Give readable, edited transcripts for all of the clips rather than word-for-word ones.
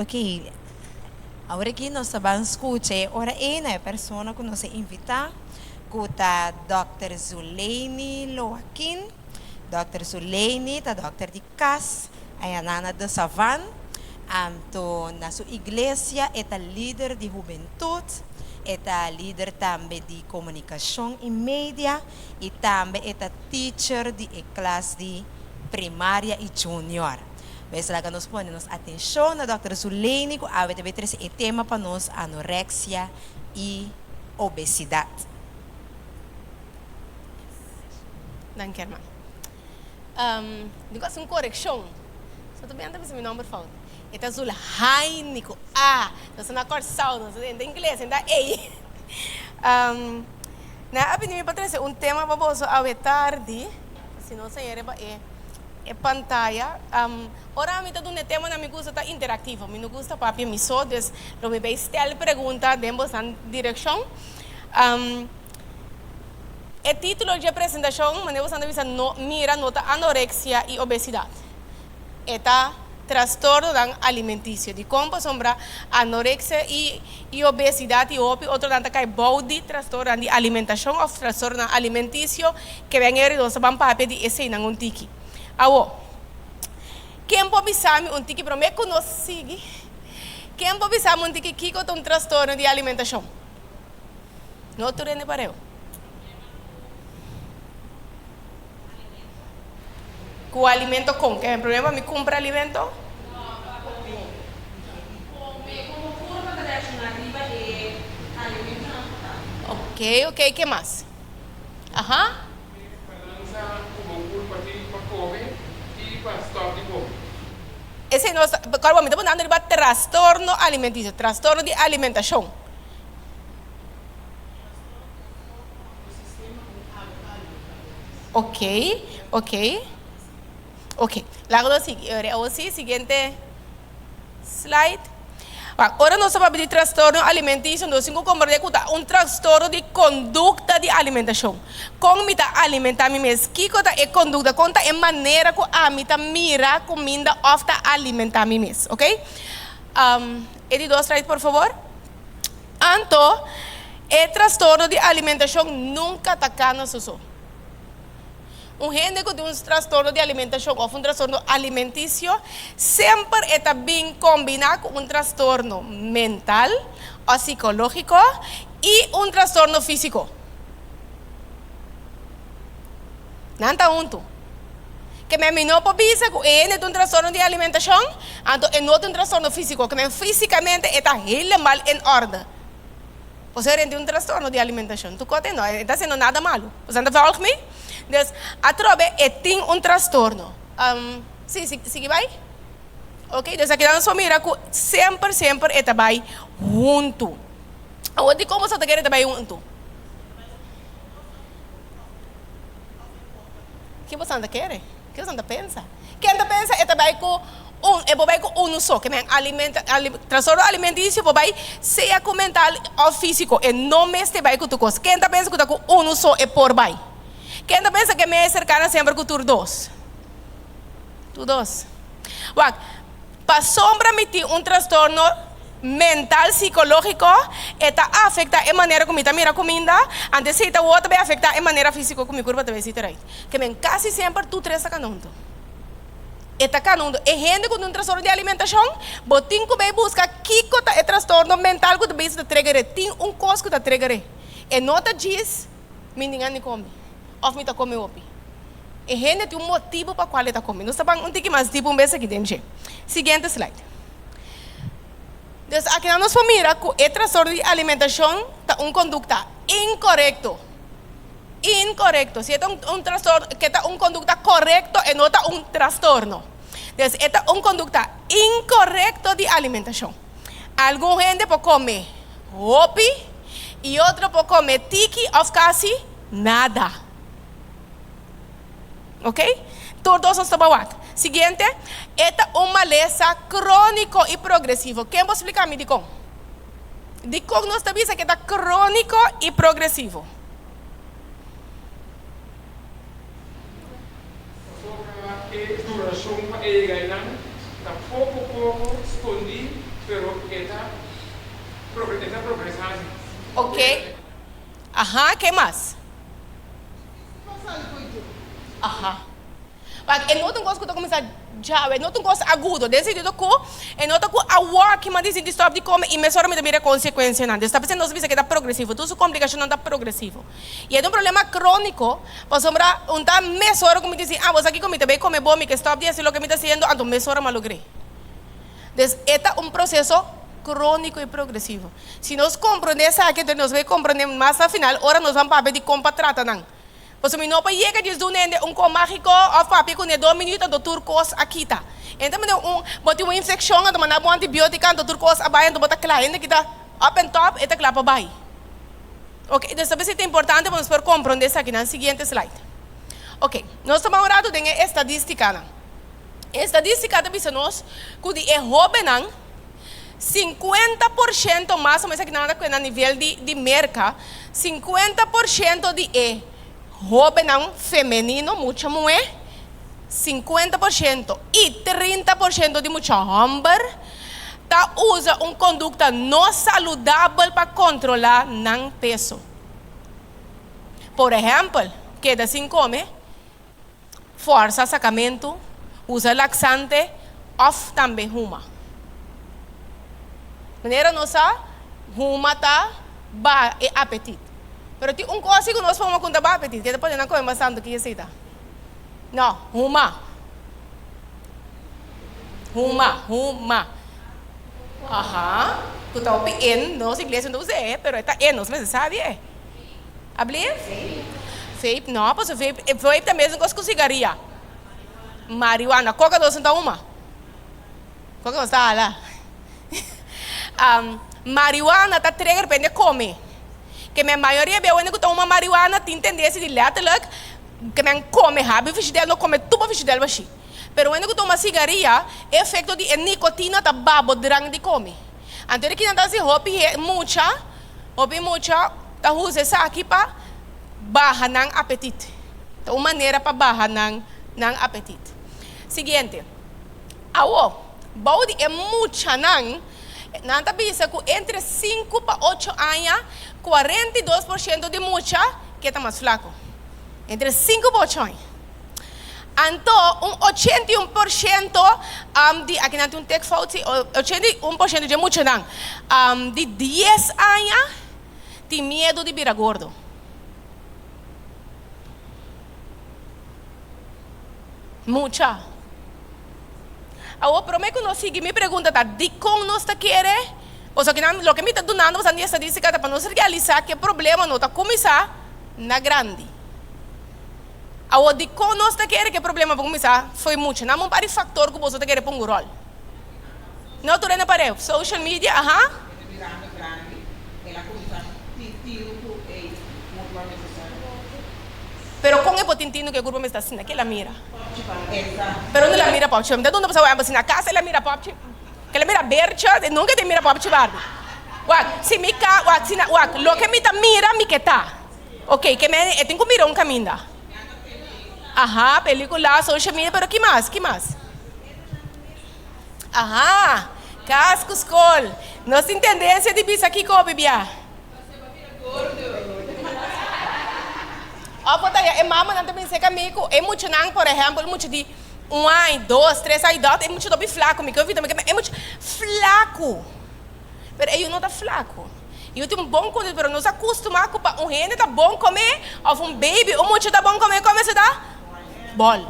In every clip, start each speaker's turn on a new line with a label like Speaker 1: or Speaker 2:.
Speaker 1: Ok, awor aki nos ta ban skucha e ora ei na e persona ku nos a invitá, ku ta Dòkter Zuleini Loaquin. Dòkter Zuleini ta dòkter di kas ayaná na De Savan. Anto na su iglesia e ta lider di hubentut, e ta lider tambe di komunikashon i media i tambe e ta teacher di e klas di primaria i junior. Wes laga nos pone nos atenshon na Dòkter Zuleini ku awe ta bay trese e tema pa nos anorexia i obesidat.
Speaker 2: Danki herman. Mi ku hasi un korekshon. So ta benta bisa mi nomber fout. E ta Zulhaini ku A. Nos ta na Kòrsou, nos ta den ingles, den ta E. Nan a pidi mi pa trese un tema pa boso awe tardi. Si no seña riba e e pantaya. Ora mi ta duna e temanan mi gusta ta interaktivo. Mi no gusta papia mi so, dus lo mi bay stel pregunta den bosan direkshon. E título dje presentashon, manera bosan ta bisa, No mira no ta anoreksia i obesidat. E ta trastornonan alimentisio. Dikon? Pasobra anoreksia i i obesidat i hopi otronan ta kai bou di trastornonan di alimentashon òf trastornonan alimentisio ke ben eri nos ta ban papia di eseinan un tiki. Awor, ken por bisa mi un tiki promé ku nos sigui? Ken por bisa mi un tiki kiko ta un trastorno di alimentashon? No tur hende pareu. Ku alimento kon? Ke problema pa mi kumpra alimento? Ok, ok, ke mas? Aha. Esei nos ta, mi ta pundando riba trastorno alimentisio, trastorno di alimentashon. Ok, ok, ok. Laga nos sigui. E ora si, siguiente slide. Wak, ora nos ta papia di trastorno alimentisio, nos tin ku komprende ku ta un trastorno di kondukta di alimentashon. Kon mi ta alimentá mi mes? Kiko ta e kondukta? Kon ta e manera ku ami ta mira kuminda òf ta alimentá mi mes? Ok. E di dos slide por favor. Anto, e trastorno di alimentashon nunka ta kana su so. Un hende ku tin un trastorno di alimentashon òf un trastorno alimentisio, semper e ta bin kombiná ku un trastorno mental òf sikológiko i un trastorno físiko. Nan ta huntu. Ke men mi no por bisa ku e hende tin un trastorno di alimentashon, anto e no tin un trastorno físiko. Ke men físikamente e ta helemaal in orde. Pasobra e tin un trastorno di alimentashon. Tu kote no, e ta hasiendo nada malu. Boso ta volg mi? Dus, atrobe e tin un trastorno. Si, sigui bai. Ok, dus aki nos por mira ku semper, semper e ta bai huntu. Awor dikon boso ta kere e ta bai huntu? Ke boso ta kere? Ke boso ta pensa? Ken ta pensa e ta bai ku un, e por bai ku unu so, ke men alimenta, trastorno alimentisio por bai sea ku mental òf físiko, e no mester bai ku tur kos. Ken ta pensa ku ta ku unu so e por bai? Ken ta pensa ke men e serkana semper ku tur dos? Tur dos. Wak, Pasobra mi tin un trastorno mental sikológiko, e ta afektá e manera ku mi ta mira kuminda, anto esei ta wou ta bai afektá e manera físiko ku mi kurpa ta bai sita rait. Ke men kasi semper tur tres ta kana huntu. E ta kana huntu. E hende ku tin un trastorno di alimentashon, bo tin ku bai buska kiko ta e trastorno mental ku ta bisa ta trigger'é. Tin un kos ku ta trigger'é. E no ta djis mi tin gana di kome òf mi ta kome hopi. E hende tin un motibu pa kual e ta kome. Nos ta ban un tiki mas dip un bes aki den dje. Siguiente slide. Dus akinan nos por mira ku e trastorno di alimentashon ta un kondukta inkorekto. Inkorekto. Si e ta un trastorno, ke ta un kondukta korekto, e no ta un trastorno. Dus e ta un kondukta inkorekto di alimentashon. Algun hende por kome hopi i otro por kome tiki òf kasi nada. Ok? Tur dos nos ta bawat. Siguiente, e ta un malesa króniko i progresivo. Ken por splika mi dikon? Dikon nos ta bisa ku e ta króniko i progresivo?
Speaker 3: Pasobra e durashon pa e yega einan ta poko poko skondí.
Speaker 2: Ok. Aha, ke mas? Aha. Wak, e no ta un kos ku ta kuminsá djawe, e no ta un kos agudo, den sentido ku e no ta ku awor ki mi a disidí stòp di kome i mesora mi ta mira e konsekuensianan. Des ta p'esei nos bisa ku e ta progresivo, tur su komplikashonnan ta progresivo. I e ta un problema króniko, pasobra un ta mesora ku mi disi, ah, bo sa kiko, mi ta bai kome bo, mi ke stòp di hasi loke mi ta hasiendo, anto mesora mi a logr'é. Des e ta un proseso króniko i progresivo. Si nos komprondé esaki, entonces nos bai komprondé mas na final ora nos ban papia di kon pa trata nan. Pasobra mi no por yega djis duna hende un kon mágiko òf papia kuné dos minuut anto tur kos a kita. Hende ta manda un, bo tin un infekshon anto manda bo antibiótika anto tur kos a bai anto bo ta kla. Hende kita up and top e ta kla pa bai. Ok, dus ta bisa ta importante pa nos por komprondé esakinan. Siguiente slide. Ok, nos ta ban un ratu den e estadístikanan. E estadístika ta bisa nos ku di e hóbennan, 50% mas o menos aki nan ta na nivel di di Merka, 50% di e hóbennan femenino, mucha muhé, 50% i 30% di mucha hòmber ta usa un kondukta no saludabel pa kontrolá nan peso. Por ehèmpel, keda sin kome, Forsa sakamentu, usa laksante òf tambe huma. Manera nos sa, huma ta baha e apetit. Pero tin un kos si ku nos por huma ku no ta baha apetit, ke ta pone nan kome mas tantu ki esei ta? No, huma. Huma, huma. Aha, ku ta hopi in, nos iglesia no ta usa e, pero e ta in, nos mester sabi e. Ablief? Vape no, pasobra vape, vape ta mesun kos ku sigaria. Marihuana, koka nos no ta huma? Koka nos ta hala? Marihuana ta trigger pa hende kome. Ke men mayoria bia wende ku ta huma marihuana tin tendensia di letterlijk ke men kome habi fishidel no kome tuba fishidel bashi. Pero wende ku ta huma sigaria e efekto di e nikotina ta babo drang di kome. Anto di kinan ta hasi hopi mucha, hopi mucha ta usa esaki pa baha nan apetit. Ta un manera pa baha nan nan apetit. Siguiente. Awo, bou di e muchanan, nan ta bisa ku entre sinku pa ocho aña, 42% di mucha ke ta mas flaku. Entre sinku pa ocho aña. Anto un 81% di, aki nan tin un tekfout si, 81% dje muchanan di dies aña tin miedu di bira gordo. Mucha. Awor prome ku nos sigui mi pregunta ta dikon nos ta kere? Pasobra kinan loke mi ta dunando boso di estadistika ta pa nos realisá ku e problema no ta kuminsá na grandi. Awor dikon nos ta kere ku e problema por kuminsá fo'i mucha? Nan un par di faktor ku boso ta kere pon un ròl. No tur hende pareu. Social media, aha.
Speaker 3: E ta birando grandi, el a kuminsá tin tinu ku e kurpa mester sa.
Speaker 2: Pero kon e por tin tinu ku e kurpa mester asina? Ke el a mira?
Speaker 3: Popchi Barbie.
Speaker 2: Pero unda el a mira Popchi Barbie? Mi ta duna boso ehèmpel, si na kas el a mira Popchi, ke el a mira Bertje, e nunka tin mira Popchi Barbie. Wak, si mi ka, wak, si na, wak, loke mi ta mira mi ke ta. Ok, ke men e tin ku mira un kaminda. Aha, pelikula, social media, pero ki mas, ki mas? Aha, kas ku skol. Nos tin tendensia di bisa kiko hopi bia? Òf bo ta ya e mamanan ta bin serka mi ku e muchanan, por ehèmpel, mucha di un aña, dos, tres aña, dòkter, e mucha ta hopi flaku. Mi ke evita, mi ke e mucha flaku. Pero e yu no ta flaku. Yu tin un bon kondit, pero nos a kustumá ku pa un hende ta bon komé, òf un baby, un mucha ta bon komé, kome su ta? Bòl.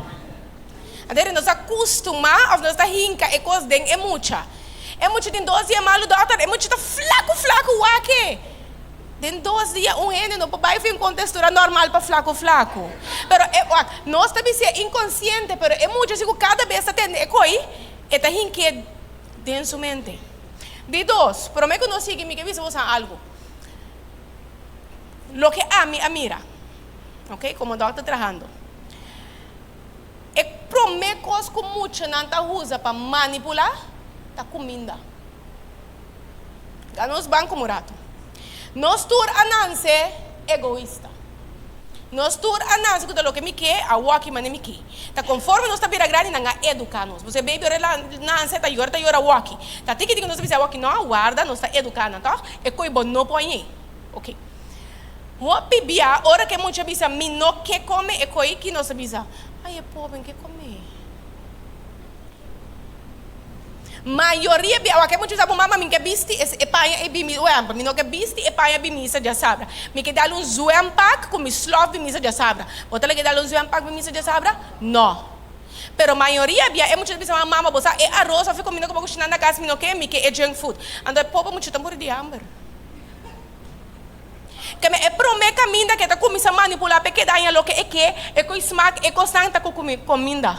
Speaker 2: Anto nos a kustumá òf nos ta hinka e kos den e mucha. E mucha tin dos dia malu dòkter, e mucha ta flaku flaku wak e. Den dos dia un hende no por bai fin ku un testura normal pa flaku flaku. Pero e wak, nos ta bis'é inkonsiente, pero e mucha si ku kada bes ta tende e koi, e ta hink'é den su mente. Di dos, promé ku nos sigui mi ke bisa boso algu. Loke ami a mira, ok, komo dòkter trahando. E promé kos ku muchanan ta usa pa manipulá ta kuminda. Ga nos ban komo ratu. Nos tur a nanse egoista. Nos tur a nanse ku ta loke mi ke, awor aki mane mi ke. Ta konforme nos ta bira grandi nan a eduká nos. Bo se baby ora el nanse ta yora ta yora awor aki. Ta tiki tiki nos ta bisa awor aki no, warda nos ta eduká nan tòg. E koi bo no por añ'é. Ok. Hopi bia ora ku e mucha bisa mi no ke kome e koi ki nos ta bisa, Ai e pober ke kome. Mayoria bia wak e mucha bisa bo mama mi ke bisti e paña ei bi mi wèmper, mi no ke bisti e paña bi misa djasabra. Mi ke dal un zwempak ku mi slòf bi misa djasabra. Bo ta lege dal un zwempak bi misa djasabra? No. Pero mayoria bia e mucha ta bisa mama bo sa e aros òf e kuminda ku bo kushina na kas mi no ke, mi ke e junk food. Anto e pober mucha ta muri di hamber. Keme e prome kaminda ke ta kuminsá manipulá p'e keda haña loke e ke, e koi smak, e kosnan ta ku kuminda.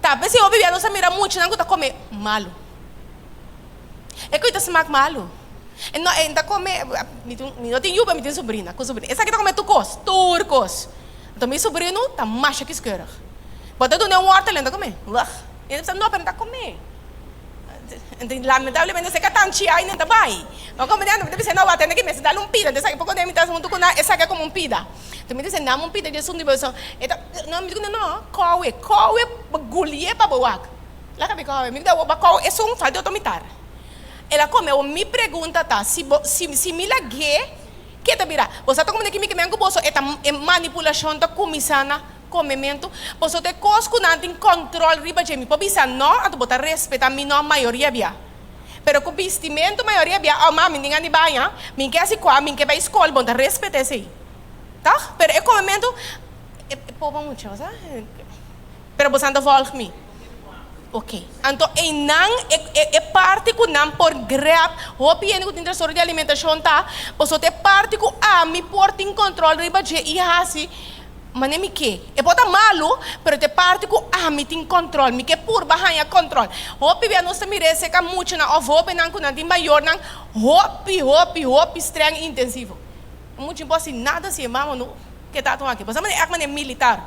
Speaker 2: Ta p'esei hopi bia nos a mira muchanan ku ta kome malu. E koi ta smak malu. E no, e ta kome, mi tin, mi no tin yu pero mi tin subrina, ku subrina. Esaki ta kome tur kos, tur kos. Anto mi subrino ta masha kiskeurig. Bo ta dun'e un wòrtel e no ta kome. Wag. E ta bisa, no, pero mi ta kome. Lamentablemente esei ka tan chia i nan ta bai. Ma como mi ta bisa no wak tende ki mester dal un pida entonces esaki poko den mi ta huntu ku nan esaki a komo un pida. Entonces mi ta bisa nam un pida dje asuntu di boso e ta no mi di ku nan no kowe kowe bo gulié pa bo wak. Laga mi kowe mi di awor bo a kowe esun falta otro mitar. El a kome awor mi pregunta ta si bo si si mi lag'é ke ta bira? Bo sa ta komo den ki mi ke men ku boso e ta e manipulashon ta kuminsá na Komementu, Boso ta e kos ku nan tin kòntròl riba dje. Mi por bisa nò, anto bo ta respetá mi nò mayoria bia. Pero ku bistimentu mayoria bia, oh mami, mi tin gana di baña, mi ke hasi kua, mi ke bai skol, bo ta respetá esei. Tòg? Pero e komementu, e poba mucha, bo sa? Pero boso nan ta vòlg mi. Ok. Anto einan e e parti ku nan por grab hopi hende ku tin trastorno di alimentashon ta, pasobra ta e parti ku ami por tin kòntròl riba dje i hasi Mane mi ke. E por ta malu, pero ta e parti ku ami tin kòntròl. Mi ke purba haña kòntròl. Hopi bia nos ta mira esei ka muchanan òf hóbennan ku nan tin mayornan hopi, hopi, hopi strèng i intensivo. Un mucha no por hasi nada si e mama no ke ta tuma aki. Pasobra mane èk mane militar.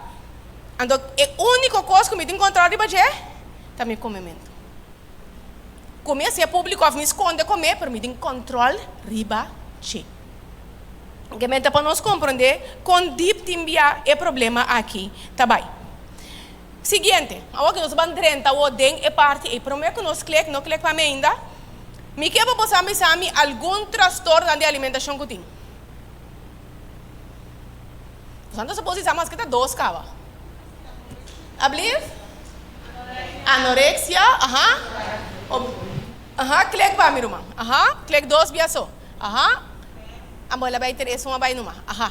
Speaker 2: Anto e úniko kos ku mi tin kòntròl riba dje ta mi komementu. Ku mi hasié públiko òf mi skonde komé, pero mi tin kòntròl riba dje. Ke ta pa nos komprondé kon dip tin bia e problema aki ta bai. Siguiente, awor ku nos ban drenta awor den e parti ei, promé ku nos klek, no klek pa mi ainda, mi ke pa bo sa bisa mi algun trastornonan di alimentashon ku tin. Boso ta supos di sa maske ta dos kaba. Ablief? Anorexia, aha. Aha, klek pa mi ruman. Aha, klek dos bia so. Aha. Amo el a bai ter esun a bai numa. Aha.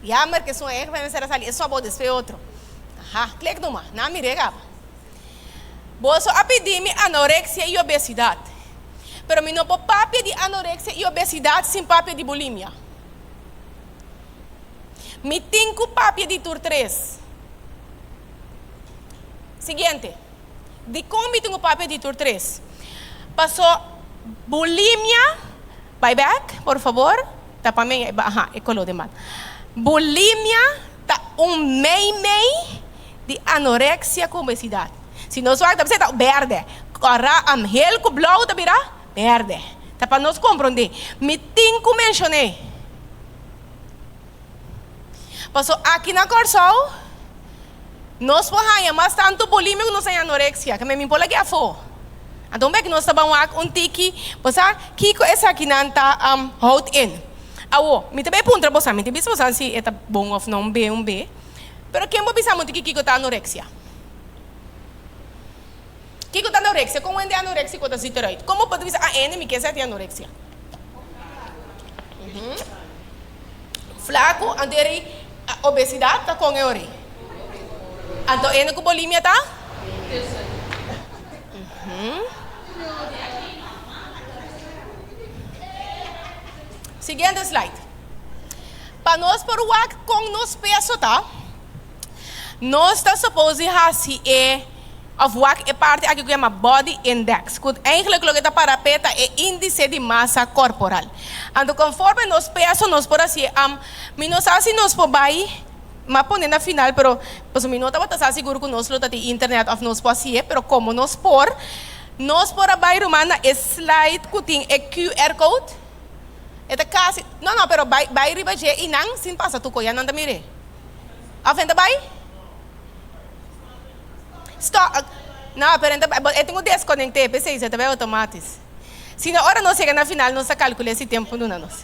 Speaker 2: Jammer ke esun a ega mester a sali esun abou despues otro. Aha. Klik numa. Nan mir'é kaba. Boso a pidi mi anorexia i obesidad. Pero mi no por papia di anorexia i obesidad sin papia di bulimia. Mi tin ku papia di tur tres. Siguiente. Dikon mi tin ku papia di tur tres? Paso bulimia, bai bek por fabor, ta pa mi, aha, e koló den banda. Bulimia ta un mei mei di anoreksia ku obesidat. Si nos wak ta bisa e ta bèrdè, kòrá, hel ku blou ta bira bèrdè. Ta pa nos komprondé. Mi tin ku menshon'é. Paso aki na Kòrsou. Nos por haña mas tantu bulimia ku nos haña anoreksia, ke mi por lag'é afó. Anto un bek nos ta ban wak un tiki, bo sa kiko esakinan ta hout in. Awo, mi ta bai puntra bosan, mi ta bisa bosan si e ta bon òf no, un be un be. Pero ken por bisa mi un tiki kiko ta anoreksia? Kiko ta anoreksia? Kon hende anoreksiko ta zit eruit? Kon bo por ta bisa, ah ene mi ke sa tin anoreksia? Flaku, anto e rei obesidat ta kon e ori. Anto ene ku bolimia ta? Siguiente slide. Pa nos por wak kon nos peso ta, nos ta suppose di hasi e Of wak e parti aki ku yama body index, ku eigenlijk loke ta para p'e ta e índise di masa korporal. Anto konforme nos peso nos por hasié am, mi no sa si nos por bai, m'a pone na final pero pasobra mi no tabata sa sigur ku nos lo ta tin internet of nos por hasié, pero komo nos por, nos por a bai ruman na e slide ku tin e QR code. E ta kasi, no no pero bai bai riba dje i nan sin pasa tuko ya nan ta mir'é. Of nan ta bai? Stop. No, pero enta, e tin ku deskonekte, p'esei se ta bai automatis. Si no, ora nos yega na final nos ta kalkul'é si tempu duna nos.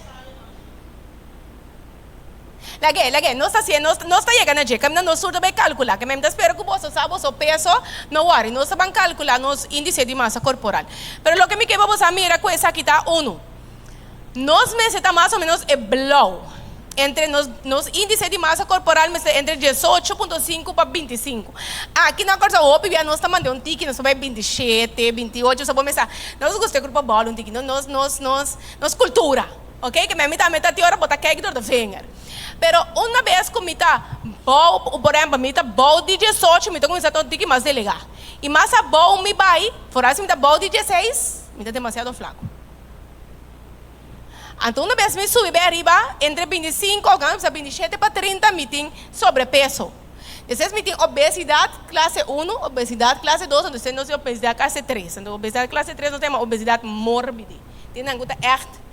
Speaker 2: Lag'é, lag'é, nos ta hasié, nos, nos ta yega na dje, kaminda nos tur ta bai kalkulá, ke mi ta spera ku boso sa boso peso, no wòri, nos ta ban kalkulá nos índise di masa korporal. Pero loke mi ke pa boso a mira ku esaki ta unu, nos mester ta mas o ménos e blou, entre nos, nos índise di masa korporal mester entre diesocho punto sinku pa 25. Aki na Kòrsou hopi bia nos ta manda un tiki, nos ta bai 27, 28, so bo mester sa, nos gusta e grupo bòl un tiki, nos, nos, nos, nos kultura. Ok, ke mi tambe ta tin ora bo ta kijk door de vinger. Pero una bes ku mi ta bou, por ehempel, mi ta bou di 18, mi ta kuminsá ta un tiki mas delegá. I mas abou mi bai, foral si mi ta bou di 16, mi ta demasiado flaku. Anto una bes mi subi bai ariba, entre 25, òf bisa 27 pa 30, mi tin sobrepeso. Despues mi tin obesidat klase unu, obesidat klase dos, anto despues nos tin obesidat klase tres. Anto obesidat klase tres nos ta yama obesidat mórbide. Tin nan ku ta ègt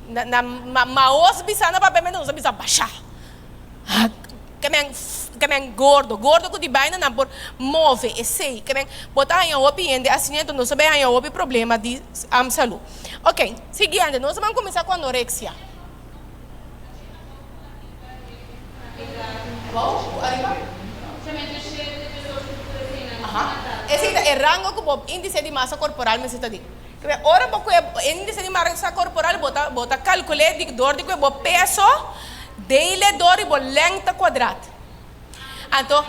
Speaker 2: na na maos bisa na papia nos ta bisa basha ke men ke men gordo gordo ku di baina nan por move esei ke men bo ta haña hopi hende asina enton nos ta bai haña hopi problema di salú ok siguiente nos ta ban kuminsá ku anoreksia. Esei ta e rango ku bo índise di masa korporal mester ta di. Ora bo kue índise di masa korporal bo ta bo ta kalkul'é di dor di kue bo peso dele dor di bo lèngte kuadrat. Anto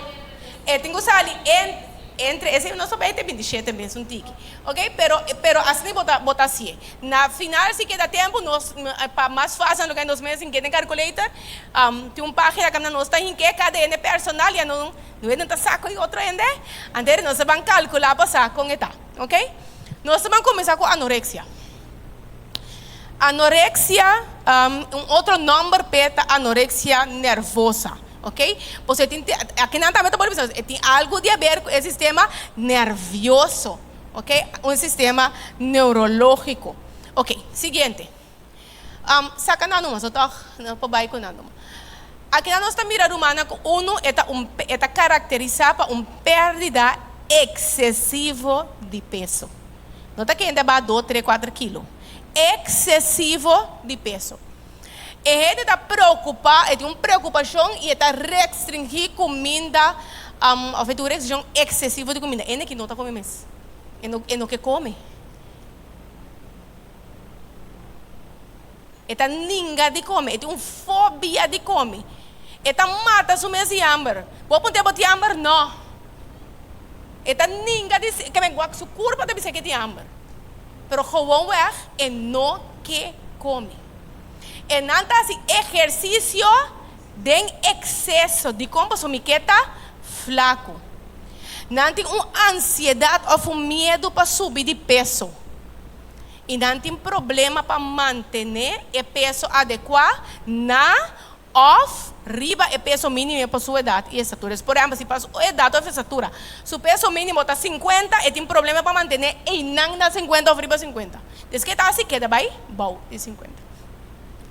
Speaker 2: e tin ku sali en entre esei nos ta bai te 27 mes un tiki. Ok pero pero asina bo ta bo ta hasié. Na final si keda tempu nos pa mas fácil nan lo nos mes hinke den calculator tin un página kaminda nos ta hinke kada hende personal ya no no hende ta sa ku e otro hende antes nos ta ban kalkulá pa sa kon e ta ok. Nos ta ban kuminsá ku anoreksia. Anoreksia un otro nòmber p'e ta anoreksia nervosa ok pasobra e tin akinan tambe ta por bisa e tin algu di haber ku e sistema nervioso. Ok, un sistema neurológiko. Ok, siguiente. Saka nan numa, so tòg no por bai ku nan numa. Akinan nos ta mira rumannan ku unu e ta un e ta karakterisá pa un pèrdida eksesivo di peso. No ta kende ba dos, tres, kuater kilo. Eksesivo di peso. E hende ta preokupá, e tin un preokupashon i e ta restringí kuminda òf e tin un restrikshon eksesivo di kuminda. Hende ki no ta kome mes, e no e no ke kome. E ta ninga di kome, e tin un fobia di kome. E ta mata su mes di hamber. Bo a puntra bo tin hamber? No. E ta ninga di ke men wak su kurpa ta bisa ke tin hamber. Pero gewoonweg e no ke kome. E nan ta hasi ehersisio den ekseso. Dikon? Pasobra mi ke ta flaku. Nan tin un ansiedat òf un miedu pa subi di peso. I nan tin problema pa mantené e peso adekuá na òf riba e peso mínimo pa su edat i estatura. Por ehèmpel, si pa su edat òf estatura su peso mínimo ta 50, e tin problema pa mantené einan na 50 òf riba 50. Des ke ta hasi keda bai bou di 50.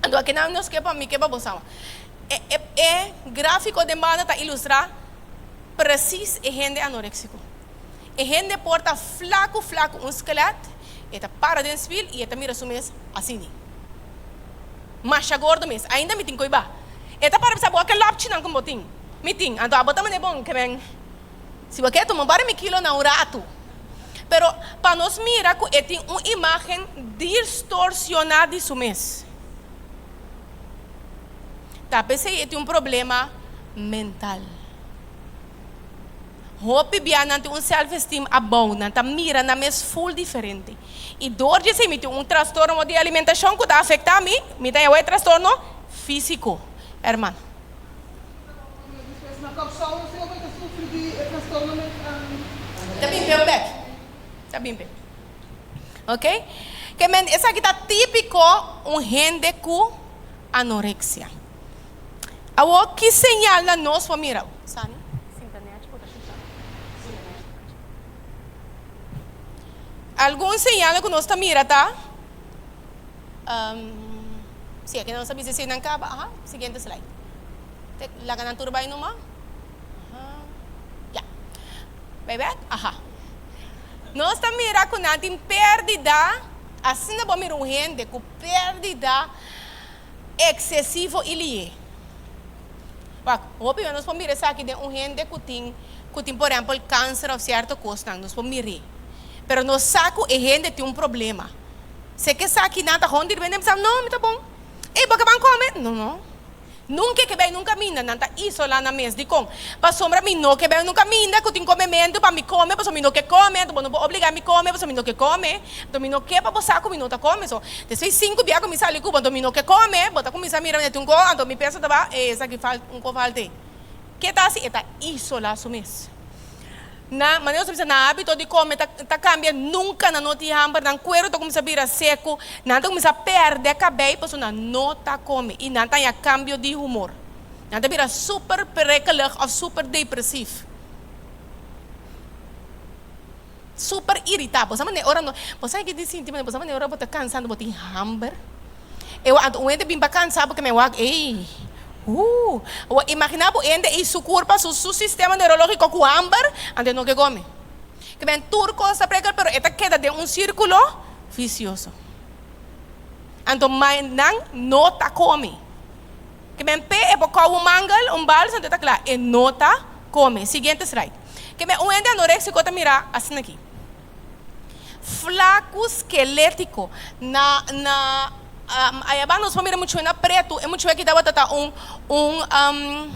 Speaker 2: Anto akinan nos ke pa mi ke pa bo sa. E e e gráfiko den banda ta ilustrá presis e hende anoréksiko. E hende por ta flaku flaku un skelet, e ta para den spil i e ta mira su mes asini. Masha gordo mes. Ainda mi tin koi ba. E ta para bisa bo a ke lòpchinan ku bo tin. Mi tin. Anto abo ta manda bon ke men si bo ke tuma bara mi kilo na un ratu. Pero pa nos mira ku e tin un imágen distorsioná di su mes. Ta p'esei e tin un problema mental. Hopi bia nan tin un self-esteem abou, nan ta mira nan mes ful diferente. I dor di esei mi tin un trastorno di alimentashon ku ta afektá mi, mi ta haña e trastorno físiko, hermano. Ta bin p'e bek. Ta bin p'e. Ok? Ke men esaki ta típiko un hende ku anoreksia. Awor ki señalnan nos por mira? Sani, sinta nechi bo ta shuta. Sinta nechi. Algun señalnan ku nos ta mira ta, si aki nos ta bisa si nan kaba, aha, siguiente slide. Te laga nan tur bai numa. Aha, ya. Bai bek, aha. Nos ta mira ku nan tin pèrdida, asina bo mira un hende ku pèrdida. Eksesivo i lié. Wak, hopi bes nos por mira esaki den un hende ku tin ku tin por ehèmpel kanser òf sierto kosnan, nos por mir'é. Pero nos sa ku e hende tin un problema. Si ke esaki nan ta hon di repente nan bisa, no, mi ta bon. Ey, bo ke ban kome? No, no. Nunka e ke bai nun kaminda, nan ta isolá nan mes. Dikon? Pasobra mi no ke bai nun kaminda ku tin komementu pa mi kome, pasobra mi no ke kome, anto bo no por obligá mi kome pasobra mi no ke kome. Anto mi no ke pa bo sa ku mi no ta kome. So, despues sinku bia ku mi sali ku bo, anto mi no ke kome, bo ta kuminsá mira mi tin un ko, anto mi peso ta ba, ey, esaki fal, un ko falta ey. Ke ta hasi? E ta isolá su mes. Nan, manera nos ta bisa, nan hábito di kome ta ta kambia, nunka nan no tin hamber, nan kueru ta kuminsá bira seku, nan ta kuminsá pèrdè kabei pasobra nan no ta kome i nan ta haña kambio di humor. Nan ta bira super prikkelig òf super depresief, super iritá. Bo sa manera ora no, bo sa ke di sinti manera, bo sa manera ora bo ta kansa anto bo tin hamber? E wak anto un hende bin pa kansa bo ke men wak ey huu awor imagina bo hende ey su kurpa su su sistema neurologiko ku hamber anto e no ke kome ke men tur kos ta prekel pero e ta keda den un sirkulo visioso anto nan no ta kome ke men pe e por kou un mangel un bals anto e ta kla e no ta kome siguiente slide ke men un hende anoreksiko ta mira asina aki. Flaku skelétiko. Na na ayabá nos por mira muchu na pretu. E muchu aki tabata ta un un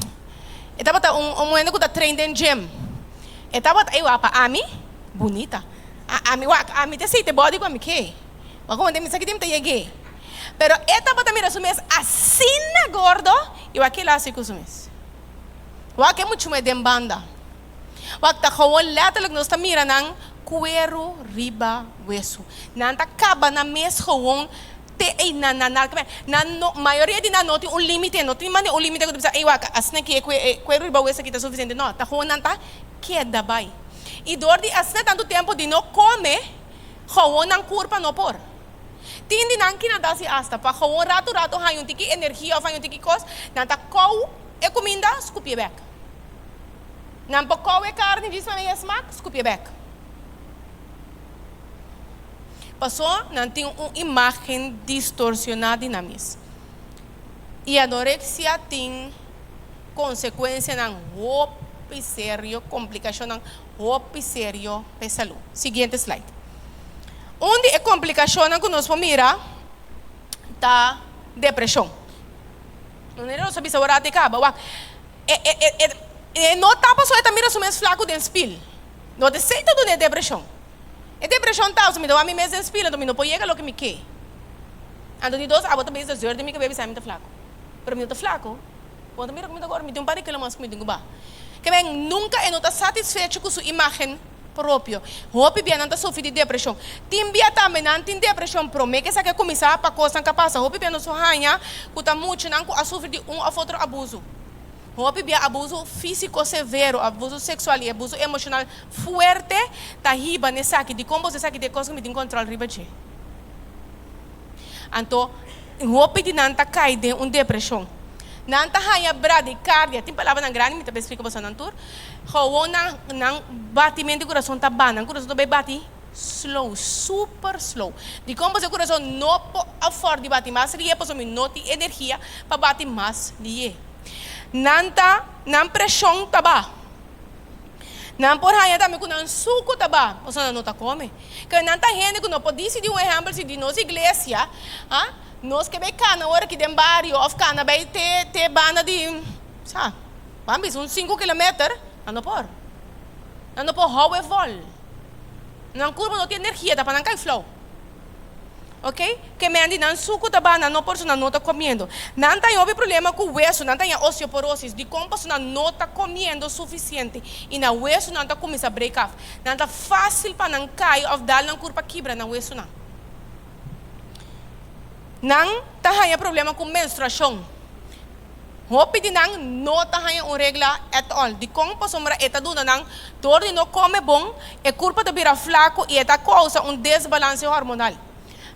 Speaker 2: e tabata un un hende ku ta train den gym. E tabata ey wak pa ami bunita. A ami wak ami ta esei te body ku ami ke. Wak komo mi sa ki ta yeg'é. Pero e tabata mira su mes asina gordo y wak kila hasi ku su mes. Wak e muchu den banda. Wak ta gewoon letterlijk nos ta mira nan kueru riba wesu. Nan ta kaba nan mes gewoon te ei nan nan nan nan no mayoria di nan no tin un limite no tin mane un limite ku ta bisa ei wak asina ki e kueru riba wesu aki ta sufisiente no ta gewoon nan ta keda bai i dor di asina tantu tempu di no kome gewoon nan kurpa no por tin di nan ki nan ta hasi asta pa gewoon ratu ratu haña un tiki energia of haña un tiki kos nan ta kou e kuminda skupié bek. Nan por kou e karni djis manera e smak, skupié bek. Paso nan tin un imágen distorsioná di nan mes. I anoreksia tin konsekuensianan hopi serio, komplikashonnan hopi serio pa e salú. Siguiente slide. Un di e komplikashonnan ku nos por mira ta depreshon. Manera nos a bisa ora a kaba, wak. E e e e no ta pasobra e ta mira su mes flaku den spil. No ta esei ta duna e depreshon. E depreshon ta pasobra mi ta wak mi mes den spil anto mi no por yega loke mi ke. Anto di dos abo ta bisa zeur den mi kabes bisa mi ta flaku. Pero mi no ta flaku. Bo ta mira ku mi ta gordo, mi tin un par di kilo mas ku mi tin ku baha. Ke men nunka e no ta satisfecho ku su imagen propio. Hopi bia nan ta sufri di depreshon. Tin bia tambe nan tin depreshon prome ke esaki a kuminsá pa kosnan ka pasa. Hopi bia nos por haña ku ta muchanan ku a sufri di un òf otro abusu. Hopi bia abusu físiko severo, abusu seksual i abusu emoshonal fuerte ta hiba na esaki. Dikon boso esaki ta e kos ku mi tin kòntròl riba dje? Anto, hopi di nan ta kai den un depreshon. Nan ta haña bradikardia, tin palabranan grandi, mi ta bai splika boso nan tur. Gewoon nan nan batimentu di kurason ta ba, nan kurason ta bai bati slow, super slow. Dikon? Pasobra e kurason no por afford di bati mas lihe, pasobra mi no tin energia pa bati mas lihe. Nan ta, nan preshon ta ba. Nan por haña tambe ku nan suku ta ba, pasobra nan no ta kome. Ke nan ta hende ku no por disidí un ehèmpel si di nos iglesia, ha, nos ke bai kana ora aki den bario òf kana bai te te banda di, sa, ban bisa un sinku kilometer, nan no por. Nan no por hou e vòl. Nan kurpa no tin energia, ta pa nan kai flou. Ok, ke men di nan suku ta baha, nan no por, so nan no ta komiendo. Nan ta haña hopi problema ku wesu, nan ta haña osteoporosis. Dikon? Pasobra nan no ta komiendo sufisiente i nan wesunan ta kuminsá break af. Nan ta fásil pa nan kai òf dal nan kurpa kibra nan wesunan. Nan ta haña problema ku menstruashon. Hopi di nan no ta haña un regla at all. Dikon? Pasobra e ta duna nan dor di no kome bon, e kurpa ta bira flaku i e ta kousa un desbalanse hormonal.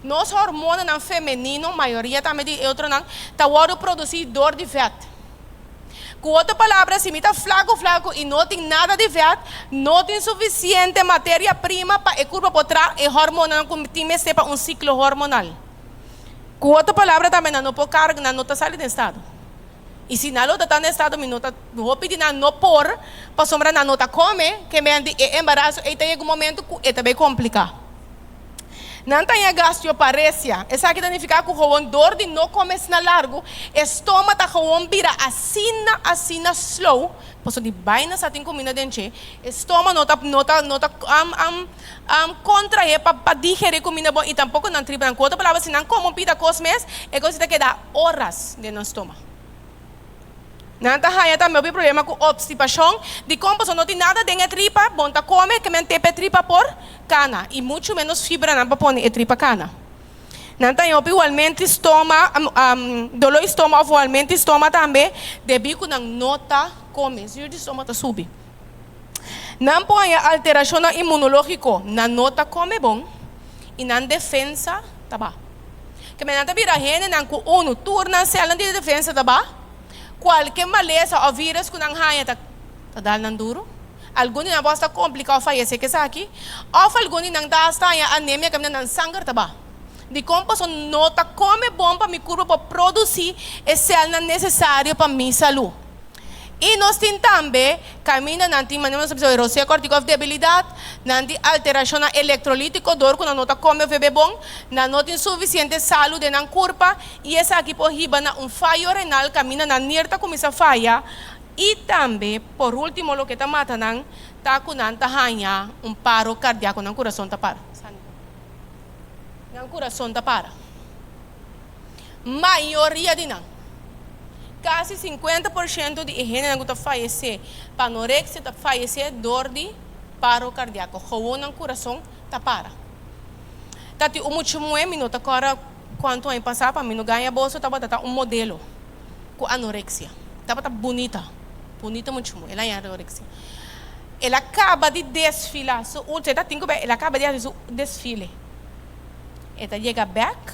Speaker 2: Nos hormonanan femenino, mayoria tambe di e otronan, ta wòrdu produsí dor di vèt. Ku otro palabra, si mi ta flaku flaku i no tin nada di vèt, no tin sufisiente materia prima pa e kurpa por traha e hormonanan ku tin mester pa un siklo hormonal. Ku otro palabra tambe nan no por karga, nan no ta sali den estado. I si nan lo ta ta na estado mi no ta hopi di nan no por pasobra nan no ta kome, ke menti e embaraso ei ta yega un momento ku e ta bay kompliká. Nan ta haña gastioparesia. Esaki ta nifiká ku gewoon dor di no kome asina largu, e stoma ta gewoon bira asina asina slow, pasobra di baina sa tin kuminda den dje, e stoma no ta no ta no ta kontraé pa pa digerí kuminda bon i tampoko nan tripa nan. Ku otro palabra, si nan kome un pida kos mes, e kos ta keda oras den nan stoma. Nan ta haña tambe hopi problema ku opstipashon. Dikon? Pasobra no tin nada den e tripa. Bon ta kome ke men tepa e tripa por kana i muchu ménos fibranan pa pone e tripa kana. Nan ta haña hopi walmenti stoma, doló di stoma òf walmenti stoma tambe debí ku nan no ta kome. Zuur di stoma ta subi. Nan por haña alterashonnan inmunológiko. Nan no ta kome bon i nan defensa ta baho. Ke men nan ta bira hendenan ku unu tur nan sèlnan di defensa ta baho. Kualke malesa òf vírus ku nan haña ta ta dal nan duru. Algun di nan por asta kompliká òf fayesé ku esaki. Òf algun di nan ta asta haña anemia kaminda nan sanger ta baho. Dikon? Pasobra no ta kome bon pa mi kurpa por produsí e sèlnan nesesario pa mi salú. I nos tin tambe kaminda nan tin, manera nos a bisa, erosio kòrtiku òf debilidat, nan tin alterashonnan elektrolítiko dor ku nan no ta kome òf bebe bon, nan no tin sufisiente salu den nan kurpa i esaki por hiba na un fayo renal kaminda nan nir ta kuminsá faya i tambe por último loke ta mata nan ta ku nan ta haña un paro kardiako, nan kurason ta para. Nan kurason ta para. Mayoria di nan, kasi 50% di e hendenan ku ta fayesé pa anoreksia ta fayesé dor di paro kardiako, gewoon nan kurason ta para. Ta tin un mucha muhé, mi no ta kòrda kuantu aña pasá, pa mi no gaña boso, tabata ta un modelo ku anoreksia. Tabata bunita, bunita mucha muhé, el a haña anoreksia. El a kaba di desfilá su ultimo, e ta tin ku bai, el a kaba di hasi su desfile. E ta yega bek,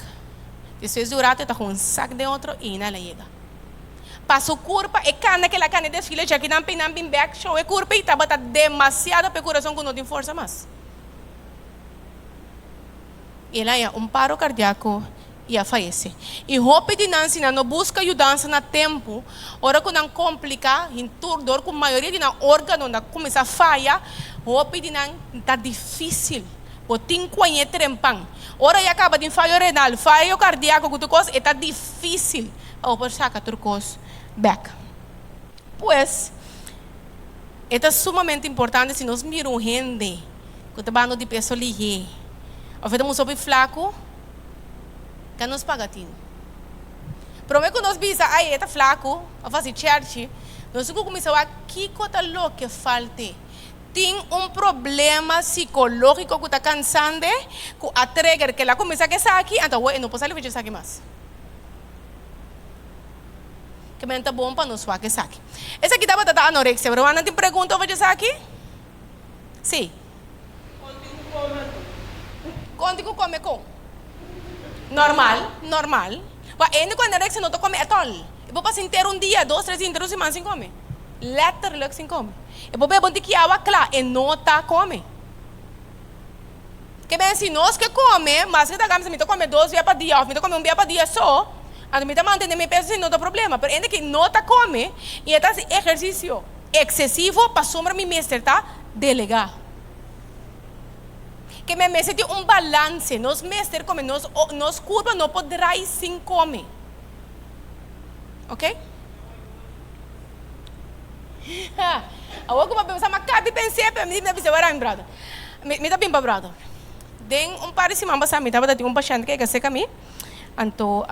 Speaker 2: despues di un rato e ta hun sak den otro i nan a yega. Pa su kurpa e kanda ku el a kanda e desfile djaki nan p'e nan bin bek show e kurpa i tabata demasiado pa e kurason ku no tin forsa mas. I el a haña un paro kardiako i a fayesé. I hopi di nan si nan no buska yudansa na tempu, ora ku nan kompliká hintur dor ku mayoria di nan órganonan kuminsá faya, hopi di nan ta difísil. Bo tin cu añe trempan. Ora ya caba tin fayo renal, fayo cardiaco cu tur cos, e ta dificil pa bo por saca tur cos bek. Pues, e ta sumamente importante si nos mira un hende cu ta bando di peso lihe of e ta mucha hopi flaco, ka nos paga tino. Prome cu nos bisa, ay, e ta flaco, of haci cherchi, nos tin cu cuminsa wak kico ta loke falt'e. Tin un problema sikológiko ku ta kansand'e, ku a trigger ke el a kuminsá ku esaki, anto awor e no por sali for dje esaki mas. Ke men ta bon pa nos wak esaki. Esaki tabata ta anoreksia. Rumannan tin pregunta over dje esaki? Sí.
Speaker 3: Konti ku kome anto?
Speaker 2: Konti ku kome kon? Normal, normal. Wak, hende ku anoreksia no ta kome at all. E por pasa henter un dia, dos, tres dia, henter un siman sin kome. Letterlijk sin kome. E por bebe un tiki awa kla, e no ta kome. Ke ben si nos ke kome, maske ta mi ta kome dos bia pa dia of mi ta kome un bia pa dia so, anto mi ta mantene mi peso si no ta problema. Pero hende ke no ta kome i e ta hasi ehersisio eksesivo pasobra mi mester ta delegá. Ke men mester tin un balanse, nos mester kome, nos nos kurpa no por drai sin kome. Oke? Awor ku bo pensa ma kabi pens'é pero mi ta bisa wara mi brother. Mi ta bin pa brother. Den un par di siman pasá mi tabata tin un pashènt ku a yega serka mi, anto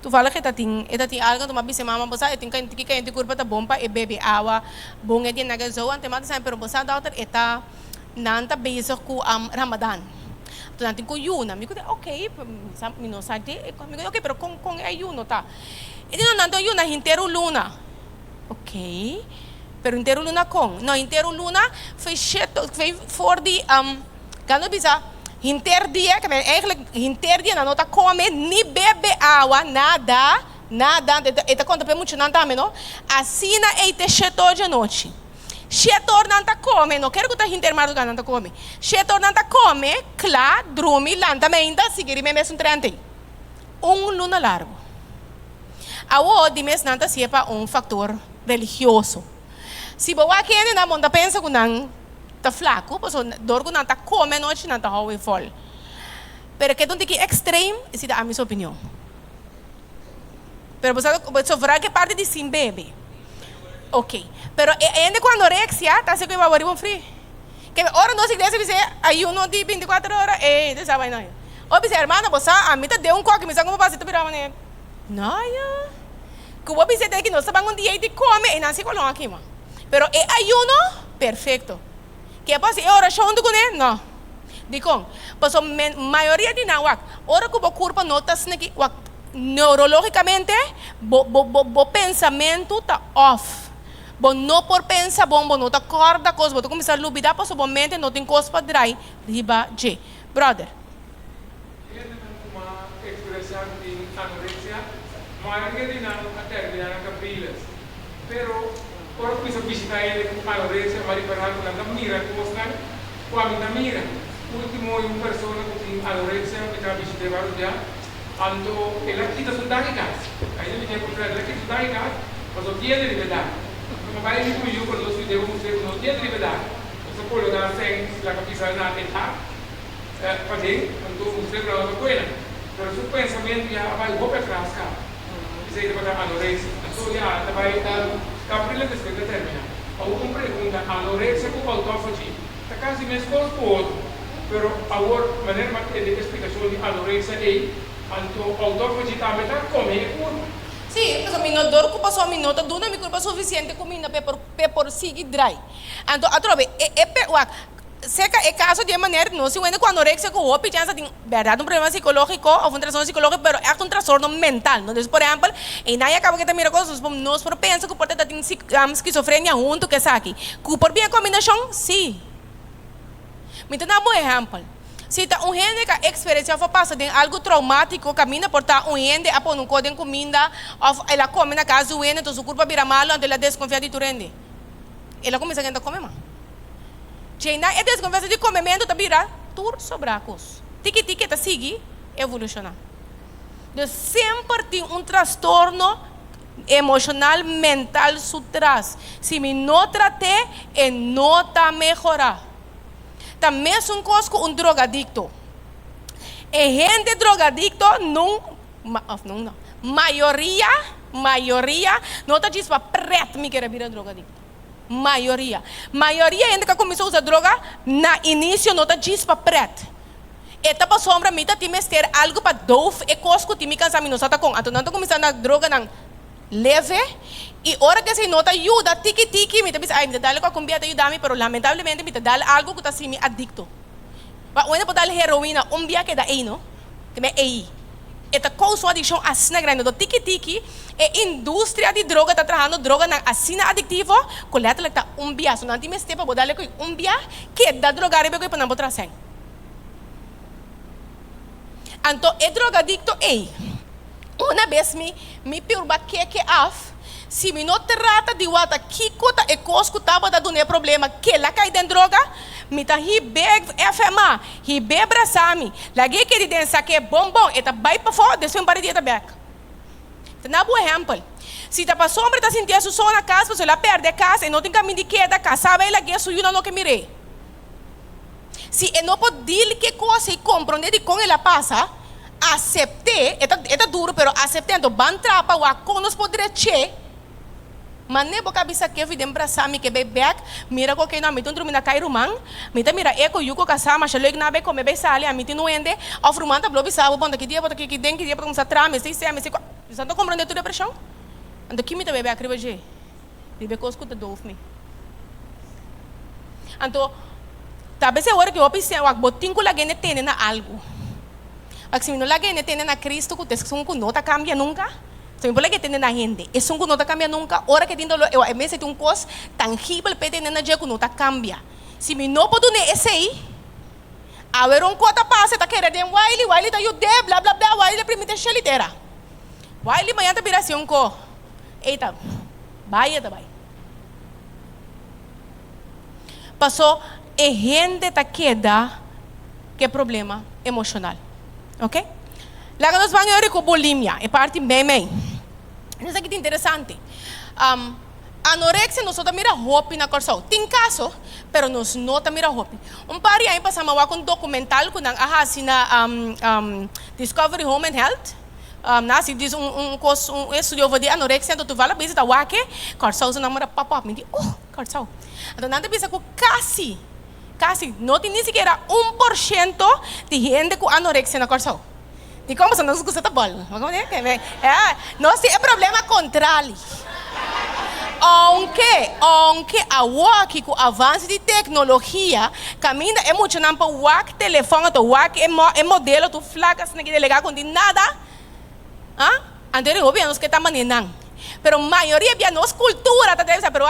Speaker 2: toevallig e ta tin e ta tin algu anto mi a bisa e mama bo sa e tin tiki kayente kurpa ta bon pa e bebe awa bon e di naga esou anto e mama ta bisa mi pero bo sa dòkter e ta nan ta bezig ku ramadan anto nan tin ku yuna mi ku di ok mi no sa di mi ku di ok pero kon kon e ayuno ta e di no nan ta yuna henter un luna. Ok, pero henter un luna kon? No, henter un luna foi sheto, foi for di, kan no bisa henter dia, ke men eigenlijk henter dia nan no ta kome ni bebe awa, nada, nada, e ta konta pa e muchanan tambe no, asina ei te sheto djanochi. Shetor nan ta kome, no kere ku ta henter marduga nan ta kome, shetor nan ta kome, kla, drumi, lanta meinta, sigui riba e mesun trènt ei. Un luna largu. Awor di mes nan ta hasié pa un faktor religioso. Si bo wak hende nan bo no ta pensa ku nan ta flaku, pasobra dor ku nan ta kome anochi nan ta hou e vòl. Pero ke ta un tiki ekstrem, esei ta ami su opinion. Pero bo sa so vooral ke parti di sin bebe. Ok. Pero e hende ku anoreksia ta hasi ku e baba riba un fri. Ke ora nos iglesia bisa ayuno di bintikuater ora, ey ta sa bai no. Ora bisa hermano bo sa ami ta den un koki mi sa komo pasa ta bira manera. No ya. Ku bo bisa te ki nos ta ban un dia di kome e nan si kolon a kima. Pero e ayuno perfecto. Ke bo hasi e orashon huntu kuné? No. Dikon? Pasobra men mayoria di nan wak ora ku bo kurpa no ta sneki wak neurologikamente bo bo bo bo pensamentu ta off. Bo no por pensa bon, bo no ta kòrda kos, bo ta kuminsá lubidá pasobra bo mente no tin kos pa drai riba dje. Brother.
Speaker 4: Hendenan ku mas eksperensiá ku tin anoreksia, mayoria di nan a terminá na Capriles. Pero, ora kuminsá bishitá hende ku anoreksia, m'a ripará ku nan ta mira kosnan ku ami ta mira. Último, un persona ku tin anoreksia mi ta bishit'é vários bia, anto el a kita su dak di kas. Ainda mi tin e portret, el a kita su dak di kas pasobra tiende riba e dak. Anto mi a bai mi ku mi yu pa nos yuda e mustra ku no tiende riba e dak. Nos a kologá sèns laga pisa na e dak. Paden, anto usted lo ta buena. Pero su pensamentu ya a bai hopi atras caba. Esey tabata anorexia. Anto ya ta bai Capriles despues ta termina. Awor un pregunta, anorexia cu autophagy ta casi mescos cu otro. Pero awor manera mi a tende e explicacion di anorexia ey, anto autophagy tambe ta come e curpa.
Speaker 2: Sí, pasobra mi no dor cu pasobra mi no ta duna mi curpa suficiente cuminda p'e por p'e por sigui drai. Anto atrobe e e pe wak. Serka e kaso di e maner no si wende ku anoreksia ku hopi chèns a tin bèrdat un problema sikológiko òf un trastorno sikológiko pero ègt un trastorno mental no. Entonces por ehèmpel einan ya kaba ke ta mira kos nos por nos por pensa ku por ta tin skizofrenia huntu ku esaki. Ku por bin e kombinashon? Si. Mi ta daba un ehèmpel. Si ta un hende ku a eksperensiá òf a pasa den algu troumátiko kaminda por ta un hende a pone un kos den kuminda òf el a kome na kas di un hende entonces su kurpa a bira malu anto el a deskonfiá di tur hende. El a kuminsá kenta kome mas. Djeinan e deskonfiansa di komementu ta bira tur sobrá kos. Tiki tiki e ta sigui evolushoná. Dus semper tin un trastorno emoshonal, mental su tras. Si mi no trat'é, e no ta mehorá. Ta mesun kos ku un drogadikto. E hende drogadikto nun, òf nun no, mayoria, mayoria no ta djis pa prèt mi kere bira drogadikto. Mayoria. Mayoria hende ka kuminsá usa droga na inisio no ta djis pa pret. E ta pasobra mi ta tin mester algu pa doof e kos ku tin mi kansa mi no sa ta kon. Anto nan ta kuminsá na droganan leve i ora ku esei no ta yuda tiki tiki mi ta bisa ai mi ta dal ku algun bia ta yuda mi pero lamentablemente mi ta dal algu ku ta hasi mi adikto. Pa un hende por dal heroina un bia keda ei no. Te me ei. E ta kousa un adikshon asina grandi. Anto tiki tiki e industria di droga ta trahando droganan asina adiktivo ku letterlijk ta un bia. So nan tin mester pa bo dal e koe un bia keda droga riba e koe pa nan por traha sèn. Anto e drogadikto ei, una bes mi mi purba keke af, si mi no trata di wata kiko ta e kos ku tabata duna e problema kela kai den droga, mi ta hib'é FMA, hib'é brasa mi, lag'é kedi den sak'é bon bon, e ta bai pafó, despues un par di dia e ta bèk. Ta na bo ehèmpel. Si ta pasobra e ta sintié su so na kas pasobra el a pèrdè kas, e no tin kaminda di keda, kasá bai lag'é su yunan loke mir'é. Si e no por deal ku e kos ei, komprondé dikon el a pasa, asept'é, e ta e ta duru pero asept'é, anto ban traha pa wak kon nos por drech'é. Manera bo ka bisa Kevin den brasa mi ke bay bek, mira ku oke no ami ta un drumi na kai ruman, mi ta mira e ku yu ku kasá masha leuk na bay kome bay sali ami tin nuende, òf ruman ta blo bisa bo bon ta ki dia bo ta ki ki den ki dia bo ta kuminsá traha mester i sea mester i kua. Bo ta komprondé tur e preshon? Anto ki mi ta bay bek riba dje? Riba e kos ku ta doof mi. Anto, ta bes e ora ki hopi siña wak bo tin ku laga hende tene na algu. Wak si mi no laga hende tene na Cristo ku ta esun ku no ta kambia nunka, si mi por laga e tene na hende, esun ku no ta kambia nunka, ora ku e tin dolor e mester tin un kos tangibel pa e tene na dje ku no ta kambia. Si mi no por dun'é esei, awe ron kos ta pasa, e ta kere den Wiley, Wiley ta yud'é, bla bla bla, Wiley ta primiti e shelitera. Wiley mañana ta bira hasi un ko, ei ta bai e ta bai. Paso e hende ta keda ku e problema emoshonal. Ok? Laga nos ban yori ku bulimia, e parti meimei. Esaki ta interesante. Anorexia nos no ta mira hopi na Kòrsou. Tin kaso, pero nos no ta mira hopi. Un par di aña pasá mi a wak un dokumental ku nan a hasi na Discovery Home and Health. Nan a hasi dis un un kos un estudio over di anorexia. Anto tuval a bisa ta wak e Kòrsou su nan mira pop up. Mi di, oh, Kòrsou. Anto nan ta bisa ku kasi, kasi no tin ni sikiera 1% di hende ku anorexia na Kòrsou. Dikon pasobra nos gusta ta bòl. Nos tin e problema kontrali. Ounke, ounke awoki ku avanse di teknologia kaminda e muchanan por wak telefòn anto wak e e modelo tur flak asina ki delegá ku no tin nada, ah, anto e hopi nos ke ta manera nan. Pero mayoria bia nos kultura ta debe sa pero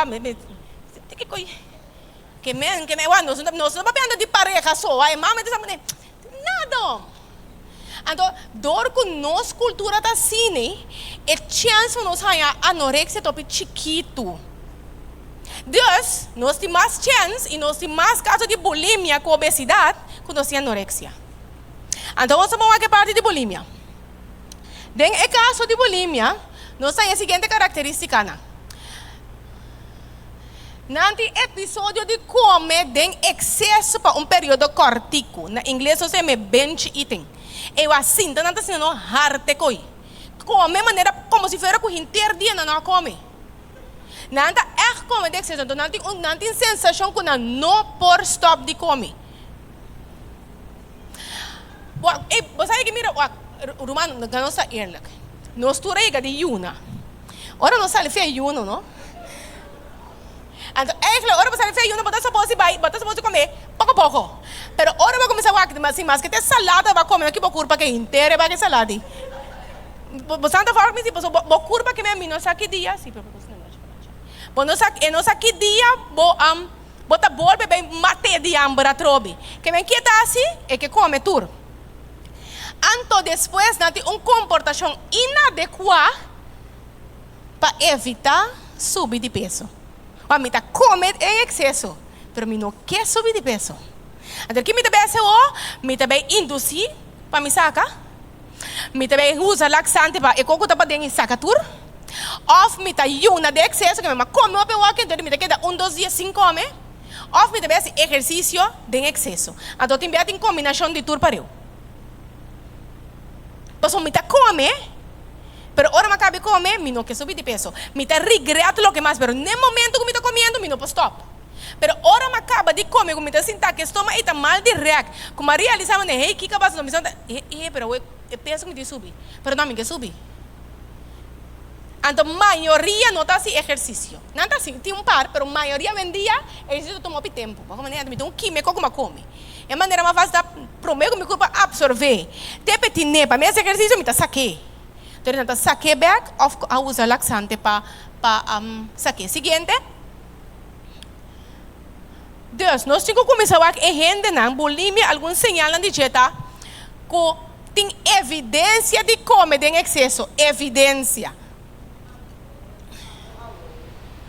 Speaker 2: ke men ke men wak nos no papiando di pareha so, e mama ta sa manera nada. Anto, dor ku nos kultura ta asina, e chèns pa nos haña anoreksia ta hopi chikitu. Dus, nos tin mas chèns i nos tin mas kaso di bulimia ku obesidat ku nos tin anoreksia. Anto, nos ta bon wak e parti di bulimia. Den e kaso di bulimia, nos haña e siguiente karakterístikanan. Nan tin episodio di kome den ekseso pa un periodo kòrtiku. Na ingles nos ta yama e binge eating. E wasinta nan ta sinti no harte koi. Kome manera komo si fuera ku henter dia nan no a kome. Nan ta ègt kome den ekseso. Anto nan tin un nan tin sensashon ku nan no por stòp di kome. Wak, ey, bo sa yega mira, wak, ruman, nos ta eerlijk. Nos tur a yega di yuna. Ora nos sali fi ayuno, no? Anto eigenlijk ora bo sali fi ayuno bo ta supos di bai, bo ta supos di come poco poco. Pero ora bo cuminsa wak si maske ta e salada bo a come aki bo curpa ke henter e baki salada ei. Bo sa ta volg mi si pasobra bo curpa ke mi no sa ki dia, si pero bo no sa e no sa ki dia bo bo ta bolbe bay mate di hamber atrobe. Ke men kier ta hasi e ke come tur. Anto despues nan tin un komportashon inadekuá pa evitá subi di peso. Wak, mi ta kome en ekseso, pero mi no ke subi di peso. Anto ki mi ta bai hasi awor? Mi ta bai indusí pa mi saka? Mi ta bai usa laksante pa e koko ta paden i saka tur? Òf mi ta yuna den ekseso, ke mi a kome hopi awor, entonces mi ta keda un dos dia sin kome? Òf mi ta bai hasi ehersisio den ekseso. Anto tin bia tin kombinashon di tur pareu. Pasobra mi ta kome, pero ora mi a kaba di kome, mi no ke subi di peso. Mi ta regret loke mas, pero n'e momento ku mi ta komiendo, mi no por stòp. Pero ora mi a kaba di kome, ku mi ta sinta ku e stoma ei ta mal di rèk, ku mi a realisá manera, hey, kiko a pasa? Mi ta, eh, eh, pero awor e peso ku mi tin subi. Pero no, mi ke subi. Anto mayoria no ta hasi ehersisio. Nan ta hasi, tin un par, pero mayoria awendia ehersisio ta tuma hopi tempu. Bo manera mi tin un kimiko ku mi a kome. E manera mas fásil ta promé ku mi kurpa apsorbé. Te pe tine pa mi hasi ehersisio mi ta sak'é. Entonces nan ta sak'é bèk òf a usa laksante pa pa sak'é. Siguiente. Dus, nos tin ku kuminsá wak e hendenan bulimia algun señalnan di dje ta ku tin evidensia di kome den ekseso. Evidensia.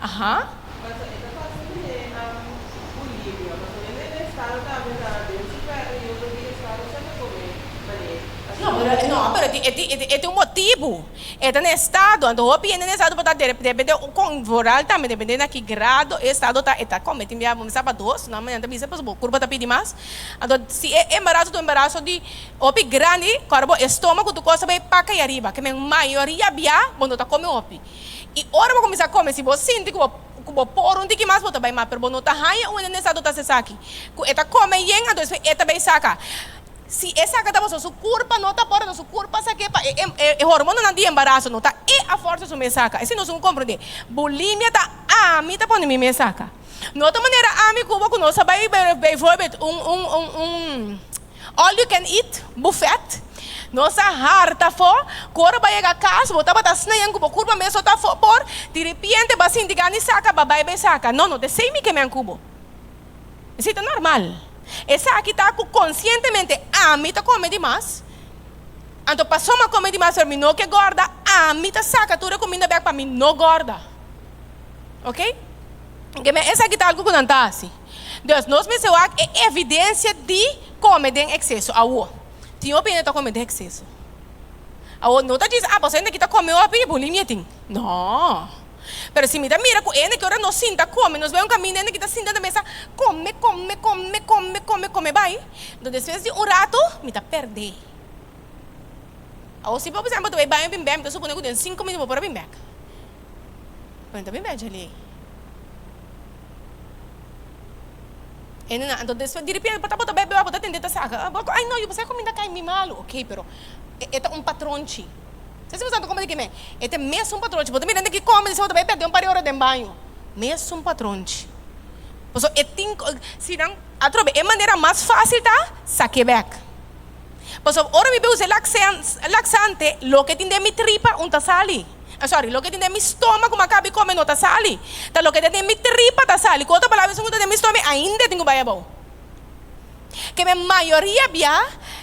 Speaker 2: Aha.
Speaker 3: Paso e ta pasa den bulimia, paso den e estado tambe ta den su periodo di estado sa ta kome mane asina.
Speaker 2: No, pero no, pero e tin e tin un motibu. E ta na estado, anto hopi hende na estado por ta depende kon vooral tambe depende na ki grado e estado ta e ta kome tin bia bo mester pa dos no mañana ta bisa pasobra bo kurpa ta pidi mas anto si e embaraso ta un embaraso di hopi grandi kòrda bo estoma ku tur kos ta bai paka ei ariba ke men mayoria bia bo no ta kome hopi i ora bo kuminsá kome si bo sinti ku bo ku bo por un tiki mas bo ta bai mas pero bo no ta haña un hende na estado ta hasi esaki ku e ta kome yen anto despues e ta bai saka. Si e saka ta pasobra su kurpa no ta por, su kurpa sak'é pa e hormonanan di embaraso no ta e a forsa su mes saka. Esei nos tin ku komprendé. Bulimia ta ami ta pone mi mes saka. No ta manera ami ku bo ku nos a bai bijvoorbeeld un un un un all you can eat buffet, nos a harta afó, ku ora bo a yega kas bo tabata snayan ku bo kurpa mes no ta por, diripiente bo a sinti gana di saka, bo a bai bai saka. No, no ta esei mi ke men ku bo. Esei ta normal. Esaki ta ku konsientemente ami ta kome di mas. Anto pasobra mi a kome di mas pero mi no ke gòrda, ami ta saka tur e kuminda bèk pa mi no gòrda. Oke? Ke esaki ta algu ku nan ta hasi. Dus nos mester wak e evidensia di kome den ekseso. Awor, tin hopi hende ta kome den ekseso. Awor no ta djis, ah, pasobra hende aki ta kome hopi, bulimia tin. No. Pero si mi ta mira ku hende ki ora nos sinta kome, nos bai un kaminda hende ki ta sinta na mesa kome, kome, kome, kome, kome, kome bai. Enton despues di un ratu mi ta pèrdè. Awor si bo por ehempel ta bai baño bin bèk, mi ta supone ku den sinku minüt bo por a bin bèk. Pero mi ta bin bèk djalei. Hende nan, anto despues di repente bo ta bo ta bebe bo ta tende ta saka, bo ay no, yu bo sa kuminda kai mi malu. Oké, pero e ta un patronchi. Sa si bo sa ta kome di keme? E ta e mesun patronchi. Bo ta mira hende ki kome, despues bo ta bai pèrdè un par di ora den baño. Mesun patronchi. Pasobra e tin, si nan atrobe e manera mas fásil ta sak'é bèk. Pasobra ora mi bai usa e laxante, loke tin den mi tripa un ta sali. Sorry, loke tin den mi stoma ku mi a kabi kome no ta sali. Ta loke ta den mi tripa ta sali. Ku otro palabra, esun ku ta den mi stoma ainda tin ku bai abou. Ke men mayoria bia,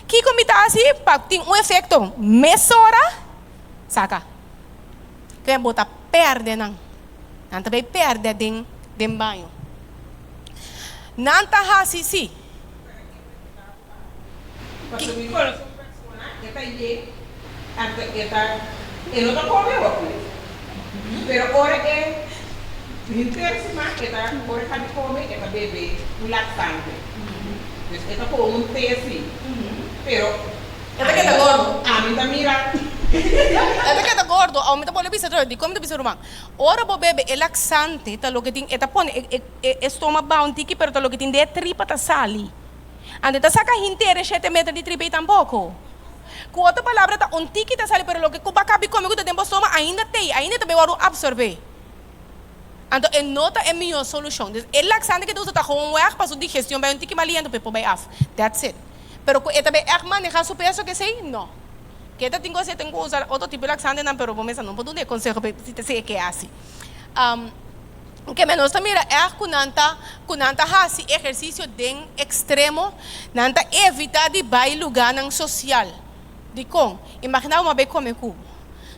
Speaker 2: kiko mi ta hasi pa tin un efekto mesora? Saka. Ke men bo ta pèrdè nan. Nan ta bai pèrdè den den baño. Nan ta hasi si.
Speaker 3: Pasobra mi konosé un persona, e ta ye, anto e ta, e no ta kome hopi, pero ora e henter siman e ta, ora e habi kome e ta bebe un laxante. Dus e ta kome un te si, pero
Speaker 2: E ta keda gordo.
Speaker 3: Ami ta mira.
Speaker 2: E ta keda gordo. Awor mi ta bolbe bisa otra vez, dikon mi ta bisa ruman? Ora bo bebe e laxante ta loke tin, e ta pone e e e stoma bao un tiki pero ta loke tin den e tripa ta sali. Anto e ta saka henter e shete meter di tripa ei tampoko. Ku otro palabra ta un tiki ta sali pero loke ku bo a kabi kome ku ta den bo stoma ainda t'ei, ainda ta bai wòrdu apsorbé. Anto e no ta e mihó solushon. Dus e laxante ke ta usa ta gewoon wèg pa su digestion bai un tiki mas liento pa e por bai af. That's it. Pero ku e ta bai ègt manehá su peso kesei? No. Ke ta tin ku hasi e tin ku usa otro tipo di laxantenan pero bo mester no por duna e konseho pa si ta si e ke hasi. Keme nos ta mira ègt ku nan ta ku nan ta hasi ehersisio den ekstremo, nan ta evitá di bai lugánan sosial. Dikon? Imaginá bo mi a bai kome ku bo.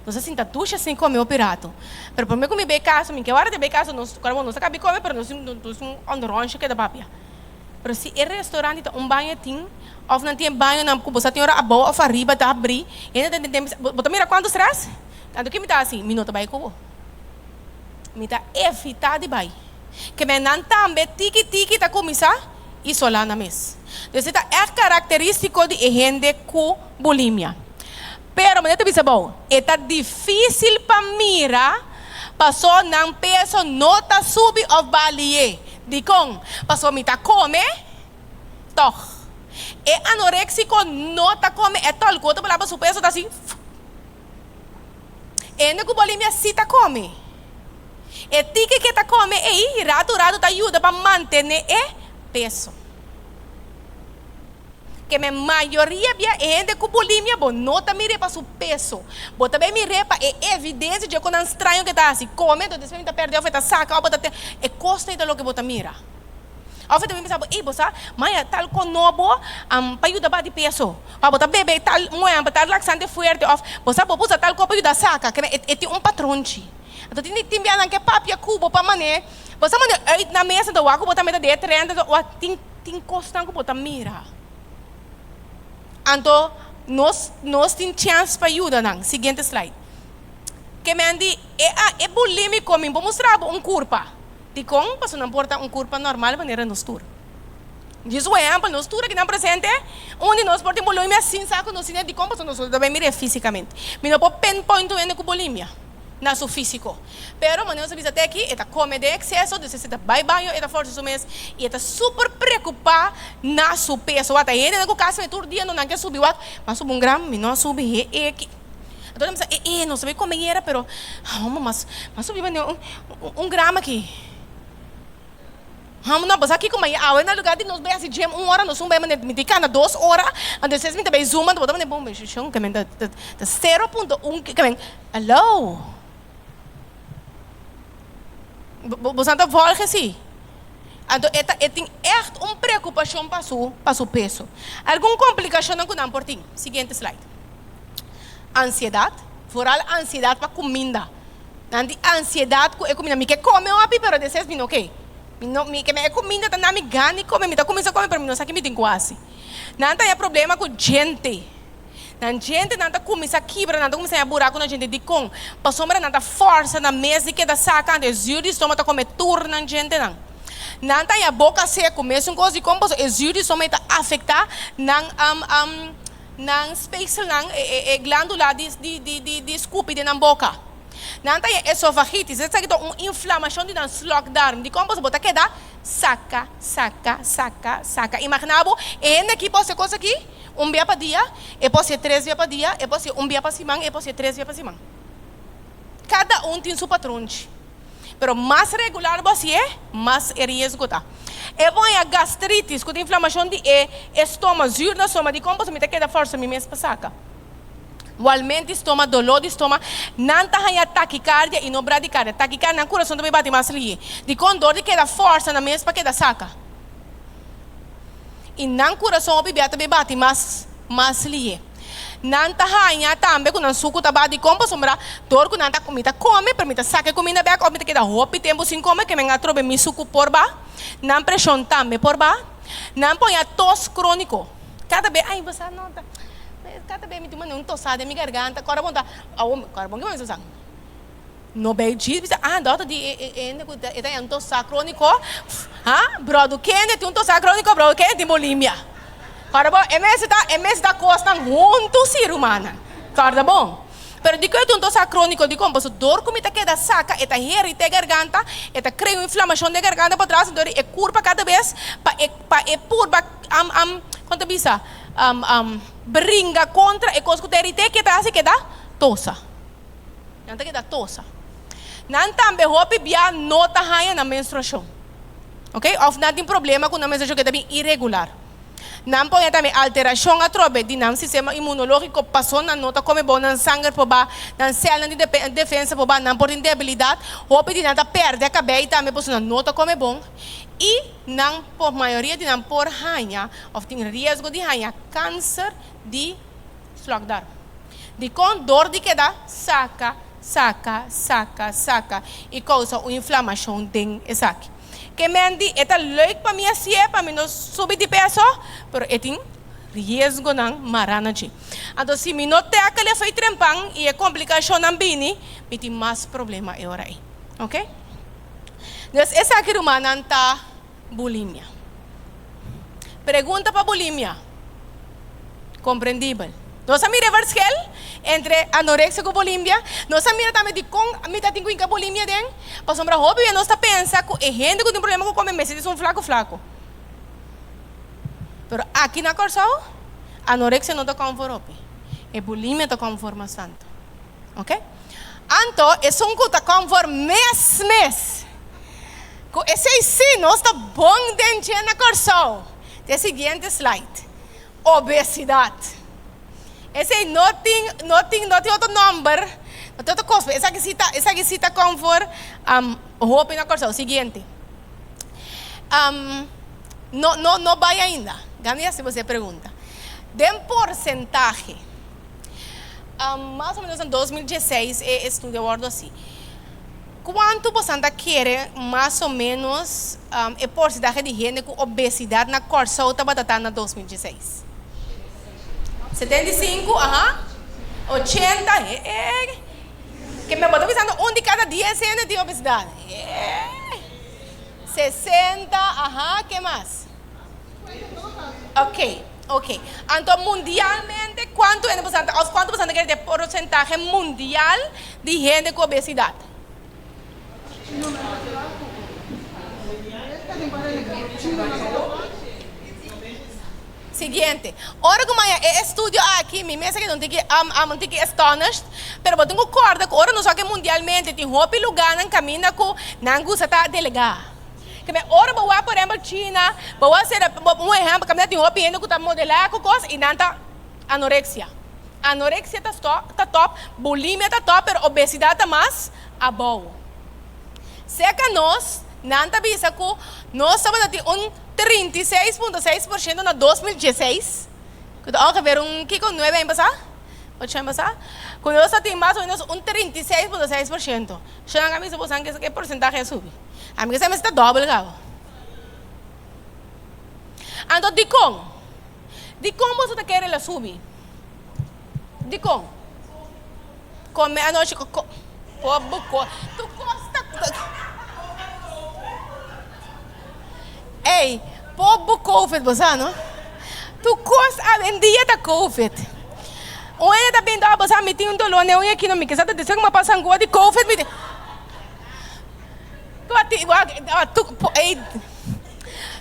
Speaker 2: Nos a sinta dushi asin kome hopi ratu. Pero promé ku mi bai kasa, mi ke wara di bai kasa, nos kòrda bo nos a kabi kome pero nos tin nos un onderonsje keda papia. Pero si e restaurant ta un baño tin òf nan tin e bañonan ku bo sa tin ora abou òf ariba ta habrí, hende ta den bo ta mira kuantu strès? Tantu ke mi ta hasi, mi no ta bai ku bo. Mi ta evitá di bai. Keme nan tambe tiki tiki ta kuminsá isolá nan mes. Dus e ta ègt karakterístiko di e hende ku bulimia. Pero manera ta bisa bou, e ta difísil pa mira pasó nan peso no ta subi òf balié. Dikon? Pasó mi ta kome tòg. E anoréksiko no ta kome ètòl. Ku otro palabra su peso ta así. Hende ku bulimia sí ta kome. E tiki ke ta kome ei ratu ratu ta yuda pa mantené e peso. Keme mayoria bia e hende ku bulimia bo no ta mir'é pa su peso. Bo ta bai mir'é pa e evidensia dje konan straño ke ta hasi. Kome, enton despues mi ta pèrdè òf e ta saka òf bo ta te. E kosnan ei ta loke bo ta mira. Òf e ta bin bisa bo, ey bo sa, maya tal kon nobo pa yuda ba di peso. Òf bo ta bebe tal muempa, tal laxante fuerte òf bo sa bo usa tal kos pa yuda saka. Kende e tin un patronchi. Anto tin tin bia nan ke papia ku bo pa mane bo sa mane uit nan mes anto wak ku bo ta meta den e trend anto wak tin tin kosnan ku bo ta mira. Anto nos nos tin chèns pa yuda nan. Siguiente slide. Ke men di e a e bulimiko mi por mustra bo un kurpa. Dikon? Pasobra nan por ta un kurpa normal manera nos tur. Djis un ehèmpel, nos tur akinan presente, un di nos por tin bulimia sin sa ku nos tin e dikon pasobra nos no ta bai mir'é físikamente. Mi no por pinpoint un hende ku bulimia na su físiko. Pero manera nos a bisa te aki, e ta kome den ekseso, dus e ta bai baño, e ta forsa su mes i e ta super preokupá na su peso. Wak, ta hendenan ku kasi me tur dia no nan ke subi wak, mi a subi un gram, mi no a subi, he e ki. Anto nan bisa, e e, nos ta bai kome yera, pero hòmber, mas a subi manera un un gram aki. Hòmber, no, bo sa kiko, ma awe na lugar di nos bai hasi gym un ora, nos un bai manera mi tin kana dos ora, anto despues mi ta bai zumba, anto bo ta manera bon, shon, ke men ta ta sero punto un, ke men, hello. Bo sa ta volge si. Anto e ta e tin ègt un preokupashon pa su pa su peso. Algun komplikashonnan ku nan por tin. Siguiente slide. Ansiedat, vooral ansiedat pa kuminda. Nan tin ansiedat ku e kuminda. Mi ke kome hopi pero despues mi no ke. Mi no mi ke e kuminda ta na mi gana di kome. Mi ta kuminsá kome pero mi no sa ki mi tin ku hasi. Nan ta haña problema ku djente. Nan djentenan ta kuminsá kibra, nan ta kuminsá haña buraku na djente. Dikon? Pasobra nan ta fòrsa nan mes di keda saka, anto e zür di stoma ta kome tur nan djentenan. Nan ta haña boka seku, mesun kos. Dikon? Pasobra e zür di stoma ei ta afektá nan nan speekselnan, e glándula di skupi den nan boka. Nan ta haña esofagitis, esaki ta un inflamashon di nan slokdarm. Dikon? Pasobra bo ta keda saka, saka, saka, saka. Imaginá bo, e hende aki por hasi e kos aki un bia pa dia, e por hasié tres bia pa dia, e por hasié un bia pa siman, e por hasié tres bia pa siman. Kada un tin su patronchi. Pero mas regular bo hasié, mas e riesgo ta. E por haña gastritis, ku ta inflamashon di e estoma, zür na stoma. Dikon? Pasobra mi ta keda fòrsa mi mes pa saka. Walmente stoma, doló di stoma, nan ta haña takikardia i no bradikardia. Takikardia, nan kurason ta bai bati mas lihé. Dikon? Dor di keda fòrsa nan mes pa keda saka. I nan kurason hopi bia ta bai bati mas mas lihé. Nan ta haña tambe ku nan suku ta baha. Dikon? Pasobra dor ku nan ta mi ta kome, pero mi ta saka e kuminda bèk òf mi ta keda hopi tempu sin kome, ke men atrobe mi suku por baha. Nan preshon tambe por baha. Nan por haña tos króniko. Kada be, ay, bo sa no ta, kada be mi tin manera un tosá den mi garganta, kòrda bon ta, awor, kòrda bon ke bo sa? No bay djis bisa, ah, dòkter di e e hende ku ta e ta un tosá króniko, ha, bròdu kende tin un tosá króniko, bròdu kende tin bulimia. Kòrda bon, e mester ta, e mester ta kosnan huntu si, rumannan. Kòrda bon. Pero dikon e tin un tosá króniko? Dikon? Pasobra dor ku mi ta keda saka, e ta herita e garganta, e ta krea un inflamashon den e garganta patras, enton e kurpa kada bes pa e pa e purba am am kon ta bisa am am bringa kontra e kos ku ta herit'é, ke ta hasi? Keda tosa. Nan ta keda tosa. Nan tambe hopi bia no ta haña nan menstruashon. Ok, òf nan tin problema ku nan menstruashon ke ta bin iregular. Nan por haña tambe alterashon atrobe di nan sistema inmunológiko paso nan no ta kome bon, nan sanger por baha, nan sèlnan di defensa por baha, nan por tin debilidat. Hopi di nan ta pèrdè kabei tambe pasobra nan no ta kome bon. I nan por mayoria di nan por haña òf tin riesgo di haña kanser di slokdarm. Dikon? Dor di keda saka, saka, saka, saka i kousa un inflamashon den esaki. Ke men di e ta leuk pa mi hasié pa mi no subi di peso, pero e tin riesgonan mará na dje. Anto si mi no tèkel e fei trempan i e komplikashonnan bini, mi tin mas problema e ora ei. Oke? Dus esaki rumannan ta bulimia. Pregunta pa bulimia. Komprendibel. Nos a mira e verschil entre anorexia ku bulimia. Nos a mira tambe dikon mi ta tin ku hinka bulimia den. Pasobra hopi bia nos ta pensa ku e hende ku tin problema ku kome mester ta un flaku flaku. Pero aki na Kòrsou anorexia no ta kòm for hopi. E bulimia ta kòm for mas tantu. Ok. Anto esun ku ta kòm for mes mes. Ku esei sí nos ta bon den dje na Kòrsou. Ta e siguiente slide. Obesidat. Esei no tin, no tin, no tin otro nòmber, no tin otro kos. Esaki sí ta, esaki sí ta kòm for hopi na Kòrsou. Siguiente. No, no, no bai ainda. Gana di hasi bo e pregunta. Den porsentahe. Mas o menos na 2016 e estudio a wordo hasi. Kuantu bosan ta kere mas o menos e porsentahe di hende ku obesidat na Kòrsou tabata ta na 2016? 75, aha. 80, eh. Ke mi bo ta bisando un di kada dies hende tin obesidat. Eh. 60, aha, ke mas? Ok, ok. Anto mundialmente kuantu hende boso ta, òf kuantu boso ta kere di e porsentahe mundial di hende ku obesidat? Siguiente. Ora ku mi haña e estudio aki, mi mes a keda un tiki, am un tiki astonished, pero bo tin ku kòrda ku ora nos wak mundialmente tin hopi lugánan kaminda ku nan gusta ta delegá. Kende ora bo wak por ehempel China, bo wak sera un ehempel kaminda tin hopi hende ku ta modelá ku kos i nan ta anorexia. Anorexia ta ta top, bulimia ta top pero obesidat ta mas abou. Serka nos nan ta bisa ku nos tabata tin un 36.6% na 2016, ku ta ongeveer un kiko nuebe aña pasá, ocho aña pasá, ku nos ta tin mas o menos un 36.6%. Shon a bisa boso ke porsentahe a subi. Ami ke sa mester ta dòbel kaba. Anto dikon? Dikon boso ta kere el a subi? Dikon? Kome anochi ko ko bo ko tur kos ta Ey, pobo covid bo sa no? Tur kos awendia ta covid. Un hende ta bin dor bo sa mi tin un dolor ne un aki no mi kisa ta deseo ku mi a pasa angua di covid mi tin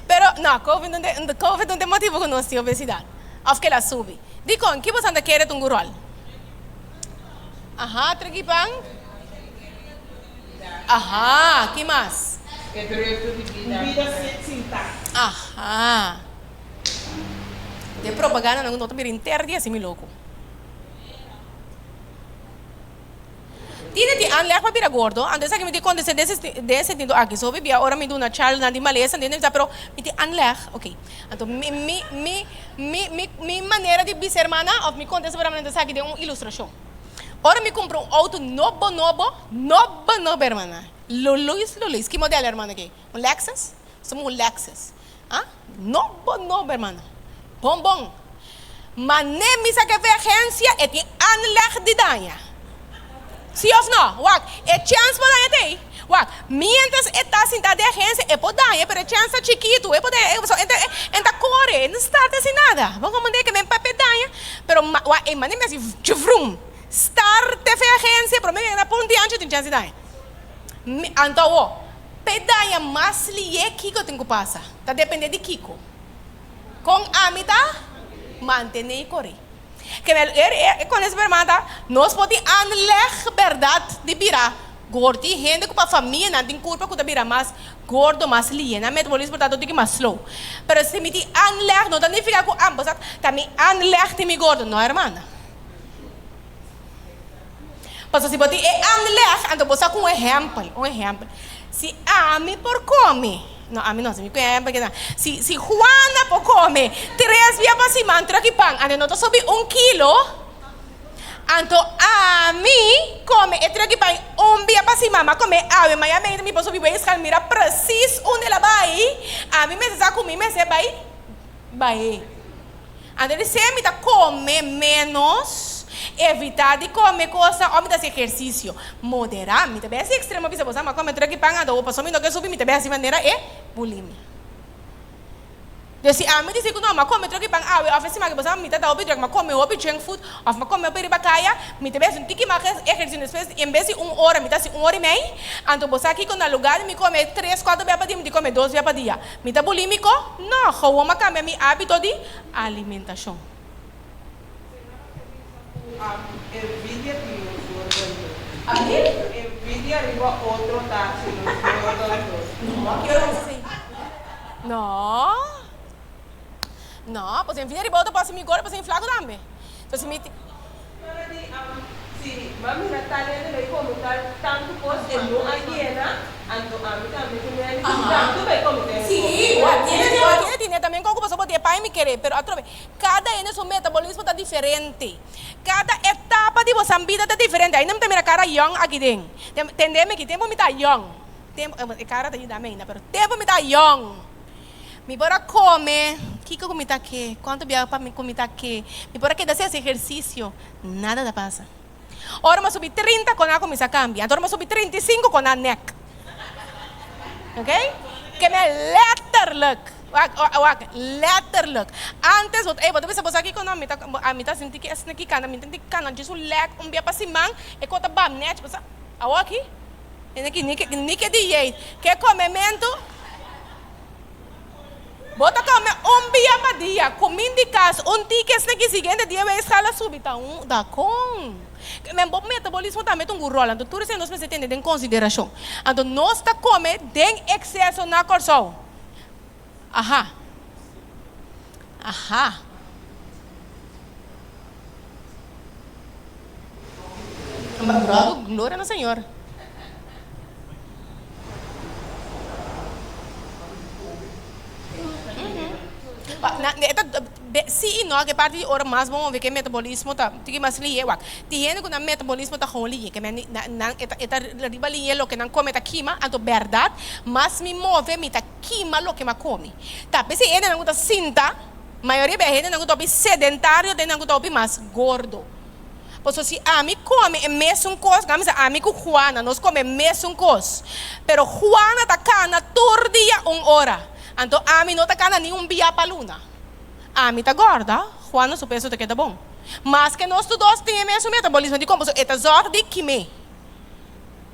Speaker 2: Pero no covid no ta covid no ta e motibu ku nos tin obesidat òf kila subi. Dikon? Ki boso ta kere ta un guròl? Aha, triki pan. Aha, ki mas?
Speaker 3: E drukte di bida. Un bida sintá.
Speaker 2: Aha. Den propaganda nan no ta bira inter di hasi mi loko. Tine tin aanleg pa bira gordo, anto esaki mi tin kontest'é den e sentido aki. So hopi bia ora mi duna charlanan di malesa, mi ta pero mi tin aanleg. Ok. Anto mi mi mi mi mi mi manera di bisa hermana of mi kontesta pa hermana esaki den un ilustrashon. Ora mi kumpra un outo nobo nobo, nobo nobo hermana, luluis luluis, ki model hermana aki? Un Lexus? Nos un Lexus. Ah, nobo nobo hermana. Bon bon. Ma ne mi sa ke agencia e tin aanleg di daña. Si of no? Wak, e chens por daña ta ei. Wak, mientras e ta sinta den agencia e por daña, pero e chens ta chikitu. E por daña, e, so, e ta, e ta kore, e no start hasi nada. Bo komprende ke men papia daña, pero ma, wak, e mane mi hasi vrum, start e fe agencia, prome mi na punti ancho tin chens di daña. Mi, anto awo, p'e daña mas lié kiko tin ku pasa? Ta depende di kiko. Kon ami ta mantené i kore. Ke mel er e kon es berman ta, nos por tin aanleg bèrdat di bira gordo. Tin hende ku pa famia nan tin kurpa ku ta bira mas gordo, mas lihe. Nan metabolismo ta tiki mas slow. Pero si mi tin aanleg no ta nifiká ku ambos ta mi aanleg tin mi gordo. No hermana. Pasobra si bo tin e aanleg, anto bo sa ku un ehèmpel, un ehèmpel. Si ami por kome, no ami no, si mi ku ehèmpel ke ta, si si Juana por kome tres bia pa siman tròki pan, anto e no ta subi un kilo, anto ami kome e tròki pan un bia pa siman, m'a kome awe, mañana meinta mi por subi weegschaal mira presis unda el a bai, ami mester sa ku mi mester bai bai. Anto di ser mi ta come menos, evita di come cosa of mi ta haci ehercicio. Modera, mi ta bay haci extremo bisa boso ama come truck pan adobo pasobra mi no ke subi mi ta bay haci manera e bulimia. Dus si ami dici cu no ma come truck pan awe of e siman aki boso ama mi ta da hopi druk ma come hopi junk food of ma come hopi riba caya mi ta bay haci un tiki mas ehercicio despues en bes di un ora mi ta haci un ora y mei anto bo sa kico na lugar di mi come tres cuatro bia pa dia mi ta come dos bia pa dia. Mi ta bulímiko? No, gewoon m'a kambia mi hábito di alimentashon.
Speaker 3: Envidia tin nos gordo Envidia riba otro ta haci nos gordo
Speaker 2: No. No, pues envidia riba otro por haci mi gordo, por haci mi flaco tambe. Entonces mi.
Speaker 3: Ora di si m'a mira tal hende bai come tal tantu cos e no a yena, anto ami tambe tin miedu di tantu bai come ta hende
Speaker 2: Sí,
Speaker 3: come.
Speaker 2: tiene tiene también con cu pasobra bo tin e pan mi kere, pero atrobe cada hende su metabolismo ta diferente, cada etapa di bosan bida ta diferente, ainda mi ta mira cara young aki den, tende mi aki, tempo mi ta young, tempo, e cara ta yuda mi ainda, pero tempo mi ta young. Mi por a come, kiko ku mi ta ke? Kuantu biaha pa mi ku mi ta ke? Mi por a keda sin hasi ehersisio, nada ta pasa. Ora mi a subi trinta kon a kuminsá kambia, anto ora mi a subi 35 kon a nek. Ok? Ke mi a letterlijk, wak, wak, letterlijk. Antes bo, ey, bo ta bisa bo sa kiko no, mi ta, ami ta sinti ki esaki kana, mi ta sinti kana djis un lek un bia pa siman, e kos ta bam nèchi, bo sa, awor aki, ni ke, ni ke dieet, ke komementu. Bo ta come un bia pa dia, cumin di cas, un tiki esne ki siguiente dia wey escala subi ta un ta con. Men bo metabolismo tambe ta un rol, anto tur esei nos mester tene den consideracion. Anto nos ta come den exceso na Corsou. Aha. Aha. Gloria na Señor. Si i no, ke parti di ora mas bo move ke metabolismo ta tiki mas lihe wak. Tin hende ku nan metabolismo ta gewoon lihe, ke men nan e ta riba lihe loke nan kome ta kima, anto bèrdat mas mi move mi ta kima loke mi a kome. Ta p'esei hendenan ku ta sinta, mayoria bia hendenan ku ta hopi sedentario ta hendenan ku ta hopi mas gordo. Pasobra si ami kome e mesun kos, nan bisa ami ku Juana nos kome e mesun kos, pero Juana ta kana tur dia un ora, anto ami no ta kana ni un bia pa luna. Ami ta gorda, Juana su peso ta keda bon. Maske nos tur dos tin e mesun metabolismo, dikon? Pasobra e ta zòrg di kim'é.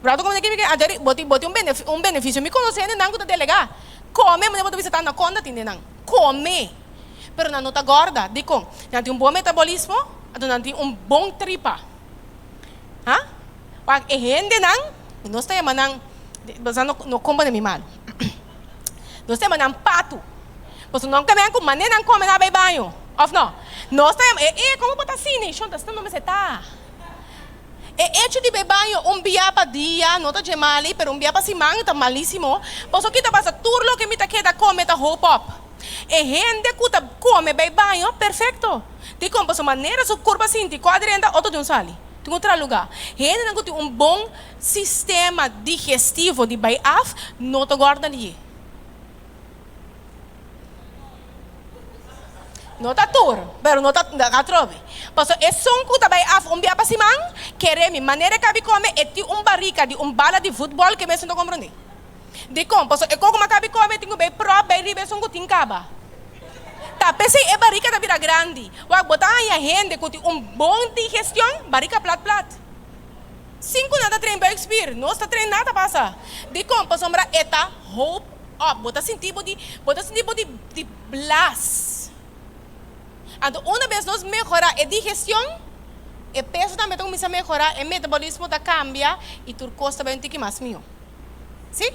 Speaker 2: Brado kome ta kim'é, anto bo tin bo tin un benefisio. Mi konosé hendenan ku ta delegá kome, bo ta bisa ta anakonda tin den nan. Kome! Pero nan no ta gorda. Dikon? Nan tin un bon metabolismo, anto nan tin un bon tripa. Ha? Wak e hendenan, nos ta yama nan, boso no no komprende mi mal. Nos ta yama nan patu. Pasobra nan keme ku manera nan kome nan a bai baño, òf no? Nos ta yama, e e komo bo ta asina? Shon ta asina no mester ta. E echo di bai baño un bia pa dia no ta dje mali, pero un bia pa siman ta malisimo. Pasobra ki ta pasa? Tur loke mi ta keda kome ta hoop op. E hende ku ta kome bai baño, perfekto. Dikon? Pasobra manera su kurpa sinti ku a drenta, otro di un sali. Tin otra lugá. Hendenan ku tin un bon sistema digestivo di bai af, no ta gòrda lié. No ta tur, pero no ta atrobe. Pasobra esun ku ta bai af un bia pa siman, kere mi manera e kabi kome, e tin un barika di un bala di futbòl ke mes no ta komprondé. Dikon? Pasobra e koko ma kabi kome tin ku bai pròp bai riba esun ku tin kaba. Ta p'esei e barika ta bira grandi. Wak, bo ta haña hende ku tin un bon digestion, barika plat plat. Sin ku nan ta train buikspier, nos ta train nada ta pasa. Dikon? Pasobra e ta hoop op. Bo ta sinti bo di, bo ta sinti bo di, di blas. Anto una bes nos mehorá e digestion, e peso tambe ta kuminsá mehorá, e metabolismo ta kambia i tur kos ta bai un tiki mas mihó. Sí?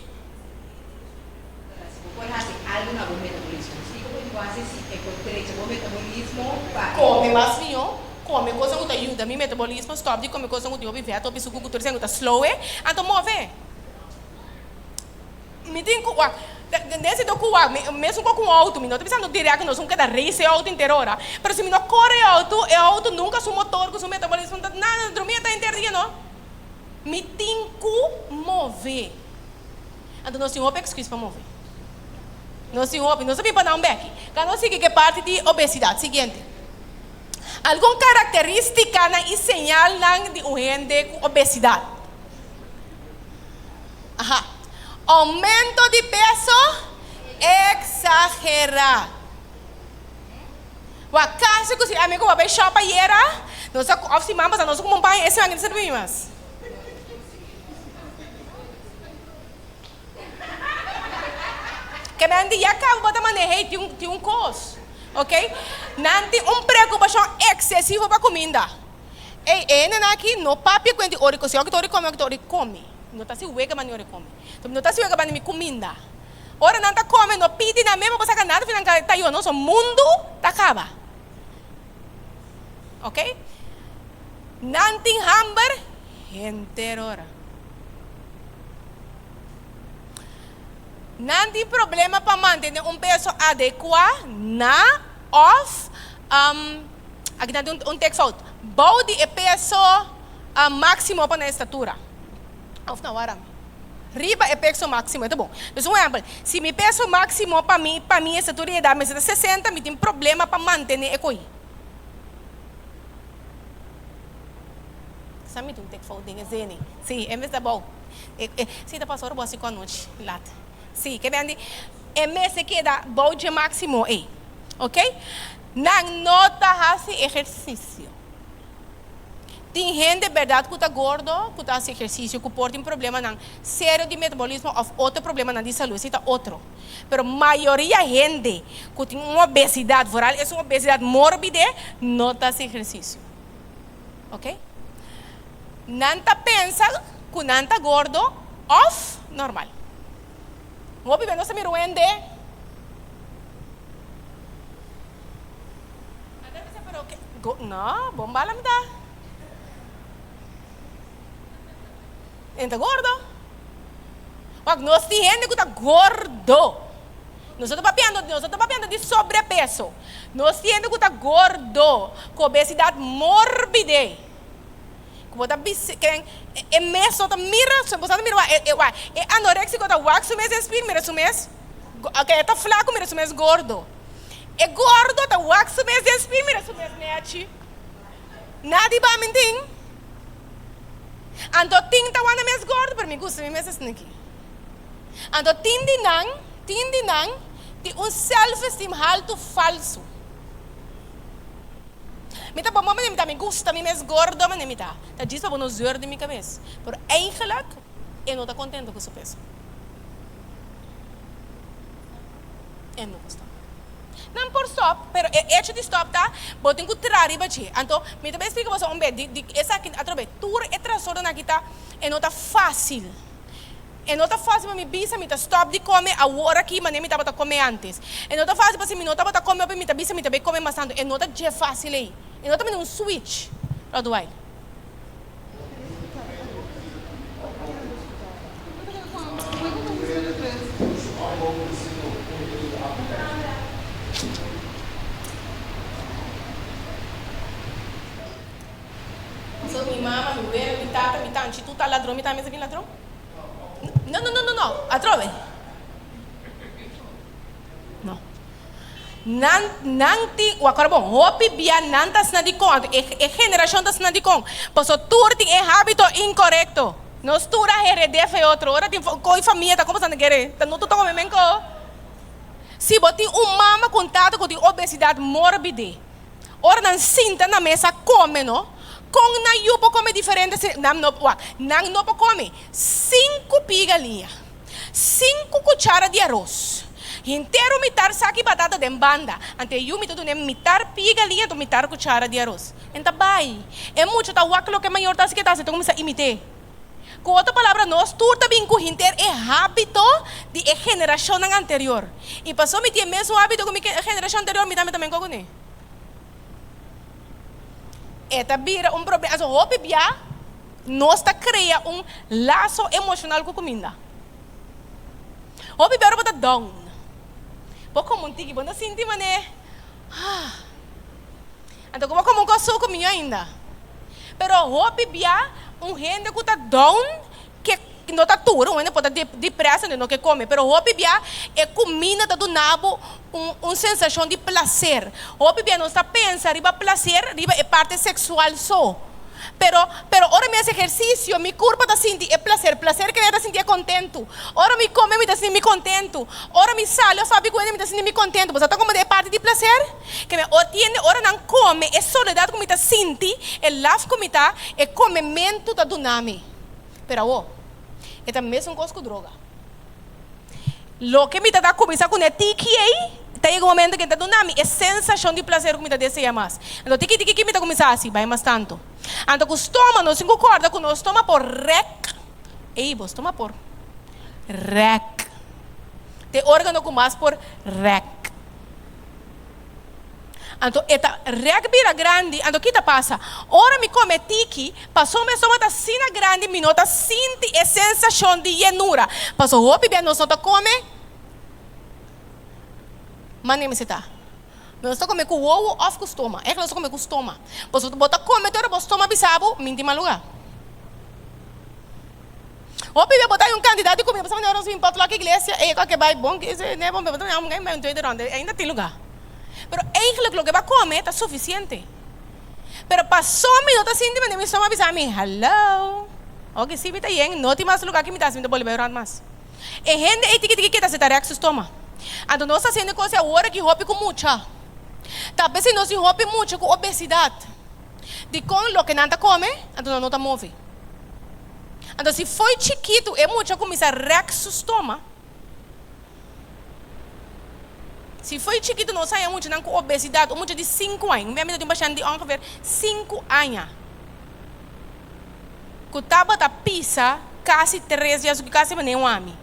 Speaker 3: Si bo por hasi algu na bo metabolismo, kiko bo tin ku hasi si e por drecha bo metabolismo pa e.
Speaker 2: Kome mas mihó, kome kosnan ku ta yuda mi metabolismo, stòp di kome kosnan ku tin hopi vèt, hopi suku ku tur esei ku ta slow e, anto move. Mi tin ku wak, den sentido ku wak, mi mesun ku un outo, mi no ta bisando dirèkt ku nos un keda race e outo henter ora, pero si mi no kore e outo, e outo nunka su motor ku su metabolismo ta nada, drumi e ta henter dia no. Mi tin ku move. Anto nos tin hopi excuse pa move. Nos tin hopi, nos ta bin pa nan beki. Ka nos sigui ku e parti di obesidat. Siguiente. Algun karakteristikanan i señalnan di un hende ku obesidat. Aha. Aumento di peso exagerá. Wak kasi ku si ami ku bai shop ayera, nos a of siman pasá nos a kuma un baño e siman aki no sirbi mi mas. Ke men di ya kaba bo ta maneh'é tin un tin un kos, ok. Nan tin un preokupashon eksesivo pa kuminda. Ey, e hendenan aki no papia ku hende ora di kose, ora ki ta ora di kome, ora ki ta ora di kome. No ta si wega mani ora di kome. No ta si wega mani mi kuminda. Ora nan ta kome, no pidi nan mes pa bo saka nada fi nan ta yora no, so mundu ta kaba. Ok? Nan tin hamber henter ora. Nan tin problema pa mantene un peso adekua na òf Aki nan tin un tekfout. Bou di e peso máksimo pa nan estatura. Òf no, wara. Riba e peso máksimo, e ta bon. Dus un ehèmpel, si mi peso máksimo pa mi, pa mi estatura i edat mester ta 60, mi tin problema pa mantené e koí. Sa mi tin un tekfout den e zeni. Sí, e mester ta bou. Sí, ta pasa ora bo hasi ku anochi lat. Sí, ke ben di e mester keda bou dje máksimo ei. Ok? Nan no ta hasi ehersisio. Tin hende bèrdat ku ta gordo ku ta hasi ehersisio ku por tin problemanan serio di metabolismo òf otro problemanan di salú, esei ta otro. Pero mayoria hende ku tin un obesidat, vooral esun obesidat mórbide, no ta hasi ehersisio. Ok? Nan ta pensa ku nan ta gordo òf normal. Hopi bes nos ta mira un hende. Nan ta bisa pero ke go no bon bala mi ta. E ta gordo. Wak nos tin hende ku ta gordo. Nos no ta papiando nos no ta papiando di sobrepeso. Nos tin hende ku ta gordo, ku obesidat morbide. Ku bo ta bisa ken e mes no ta mira su bo sa ta mira wak e wak e anorexico ta wak su mes den spil mira su mes ok e ta flaco mira su mes gordo e gordo ta wak su mes den spil mira su mes nechi. Nadi ba mi tin. Anto tin ta wanda mes gordo, pero mi gusta mi mes esnan aki. Anto tin di nan, tin di nan tin un self-esteem haltu falsu. Mi ta bon manera mi ta, mi gusta mi mes gordo manera mi ta. Ta djis pa bo no zeur di mi kabes. Pero eigenlijk e no ta kontento ku su peso. E no por stop. Nan por stop, pero e hecho di stop ta bo tin ku traha riba dje. Anto mi ta bay splika boso un bes di di esaki atrobe tur e trastornonan aki ta e no ta fácil. E no ta fácil pa mi bisa mi ta stop di come awor aki manera mi tabata come antes. E no ta fácil pa si mi no tabata come hopi mi ta bisa mi ta bay come mas tanto. E no ta dje fácil ey. E no ta manera un switch. Rodwyle. So mi mama, mi wela, mi tata, mi tanchi tur ta ladron, mi tambe sa bin ladron? No, no, no, no, no, atrobe. No. Nan, nan tin, wak ora bon, hopi bia nan ta asina dikon, anto e, e generashon ta asina dikon, pasobra tur tin e hábito inkorekto. Nos tur a hered'é fe otro. Ora tin koi famia ta komo sa nan kere, ta no tur ta kome menko. Si bo tin un mama ku un tata ku tin obesidat mórbide, Ora nan sinta na mesa kome no, kon nan yu por kome diferente si nan no, wak, nan no por kome sinku pia galiña, sinku kuchara di aros, henter un mitar saki batata den banda, anto e yu mi ta dun'é mitar pia galiña anto mitar kuchara di aros. En ta bai. E mucha ta wak loke e mayor ta hasi ke ta hasi, e ta kuminsá imit'é. Ku otro palabra, nos tur ta bin ku henter e hábito di e generashonnan anterior. I pasobra mi tin e mesun hábito ku mi generashon anterior, mi tambe ta menko kuné. E ta bira un problema. Anto hopi bia nos ta krea un laso emoshonal ku kuminda. Hopi bia ora bo ta down, bo komo un tiki, bo no ta sinti manera, ah. Anto ku bo komo un kos suku mihó ainda. Pero hopi bia un hende ku ta down ke no ta tur, un hende por ta depress anto no ke kome, pero hopi bia e kuminda ta duna bo un un sensashon di plaser. Hopi bia nos ta pensa riba plaser riba e parte seksual so. Pero, pero ora mi hasi ehersisio, mi kurpa ta sinti e plaser. Plaser ke mi ta sinti e kontentu. Ora mi kome mi ta sinti mi kontentu. Ora mi sali òf papia ku hende mi ta sinti mi kontentu. Bo sa ta komo e parti di plaser? Ke mi o tiende ora nan kome, e soledat ku mi ta sinti, e laf ku mi ta, e komementu ta duna mi. Pero awor, e ta mesun kos ku droga. Loke mi ta ta kuminsá kuné tiki ei, ta yega un momento ke ta duna mi e sensashon di plaser ku mi ta deseá mas. Anto tiki tiki ki mi ta kuminsá hasi? Bai mas tantu. Anto ku stoma, nos tin ku kòrda ku nos stoma por rèk. Ei, bo stoma por rèk. Ta e órgano ku mas por rèk. Anto e ta rèk bira grandi, anto ki ta pasa? Ora mi kome tiki, paso mi stoma ta asina grandi mi no ta sinti e sensashon di yenura. Paso hopi bia nos no ta kome manera mester ta. Nos ta kome ku wowo òf ku stoma. Ègt nos ta kome ku stoma. Paso bo ta kome te ora bo stoma bisa bo, mi tin mal lugá. Hopi bia bo ta hay un cantidad di comida, pasobra manera nos bin potluck iglesia, ey cualke bay bon, ne bon, bo ta bay un tweede ronda, ainda tin lugar. Pero eigenlijk loke bo a come ta suficiente. Pero paso mi no ta sinti manera mi stoma a bisa mi, hallo, oke si mi ta yen, no tin mas lugar ki mi ta haci, mi ta bolbe bay rond mas. E hende ey tiki tiki keda si ta rek su stoma. Anto nos ta haciendo e cos ey awor aki hopi cu mucha. Ta p'esey nos tin hopi mucha cu obesidad. Dicon loke nan ta come, anto nan no ta move. Anto si fo'i chikitu e mucha kuminsá rèk su stoma, si fo'i chikitu nos haña muchanan ku obesidat, un mucha di sinku aña, mi a mira di un pashènt di ongeveer sinku aña ku tabata pisa kasi tres dies, kasi manera un ami.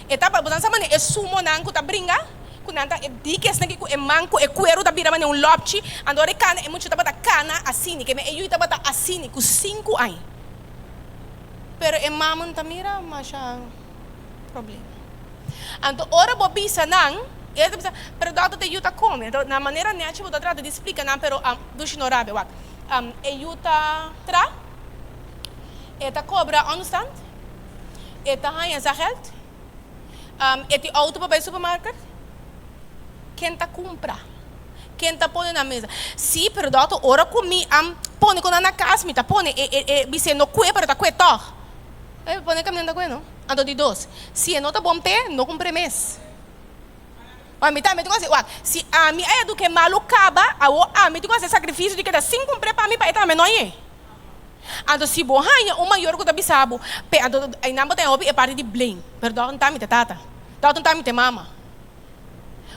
Speaker 2: E tabata, bo sa manera e sumonan ku ta bringa, ku nan ta e dikesnan ki ku e man ku e kueru ta bira manera un lòpchi, anto ora e kana e mucha tabata kana asini, ke e yu tabata asini ku sinku aña. Pero e mama no ta mira masha problema. Anto ora bo bisa nan, e ta bisa, pero dòkter ta e yu ta kome. Anto na manera nechi bo ta trata di splika nan, pero dushi no rabia, wak. E yu ta tra, e ta kobra onderstand, e ta haña zageld, e tin outo pa bai supermarket. Ken ta kumpra? Ken ta pone na mesa? Sí, pero dòkter, ora ku mi a pone ku nan na kas, mi ta pone e e e bis'é no kue, pero ta kue tòg. E pone kaminda ta kue no. Anto di dos, si e no ta bon p'e, no kumpr'é mes. Wak, mi tambe tin ku hasi, wak, si ami a eduk'é malu kaba, awor ami tin ku hasi e sakrifisio di keda sin kumpr'é pa mi pa e tambe no hañ'é. Anto si bo haña un mayor ku ta bisa bo, p'e, anto einan bo ta haña hopi e parti di blame, pero dòkter no ta mi ta tata, dòkter no ta mi ta e mama.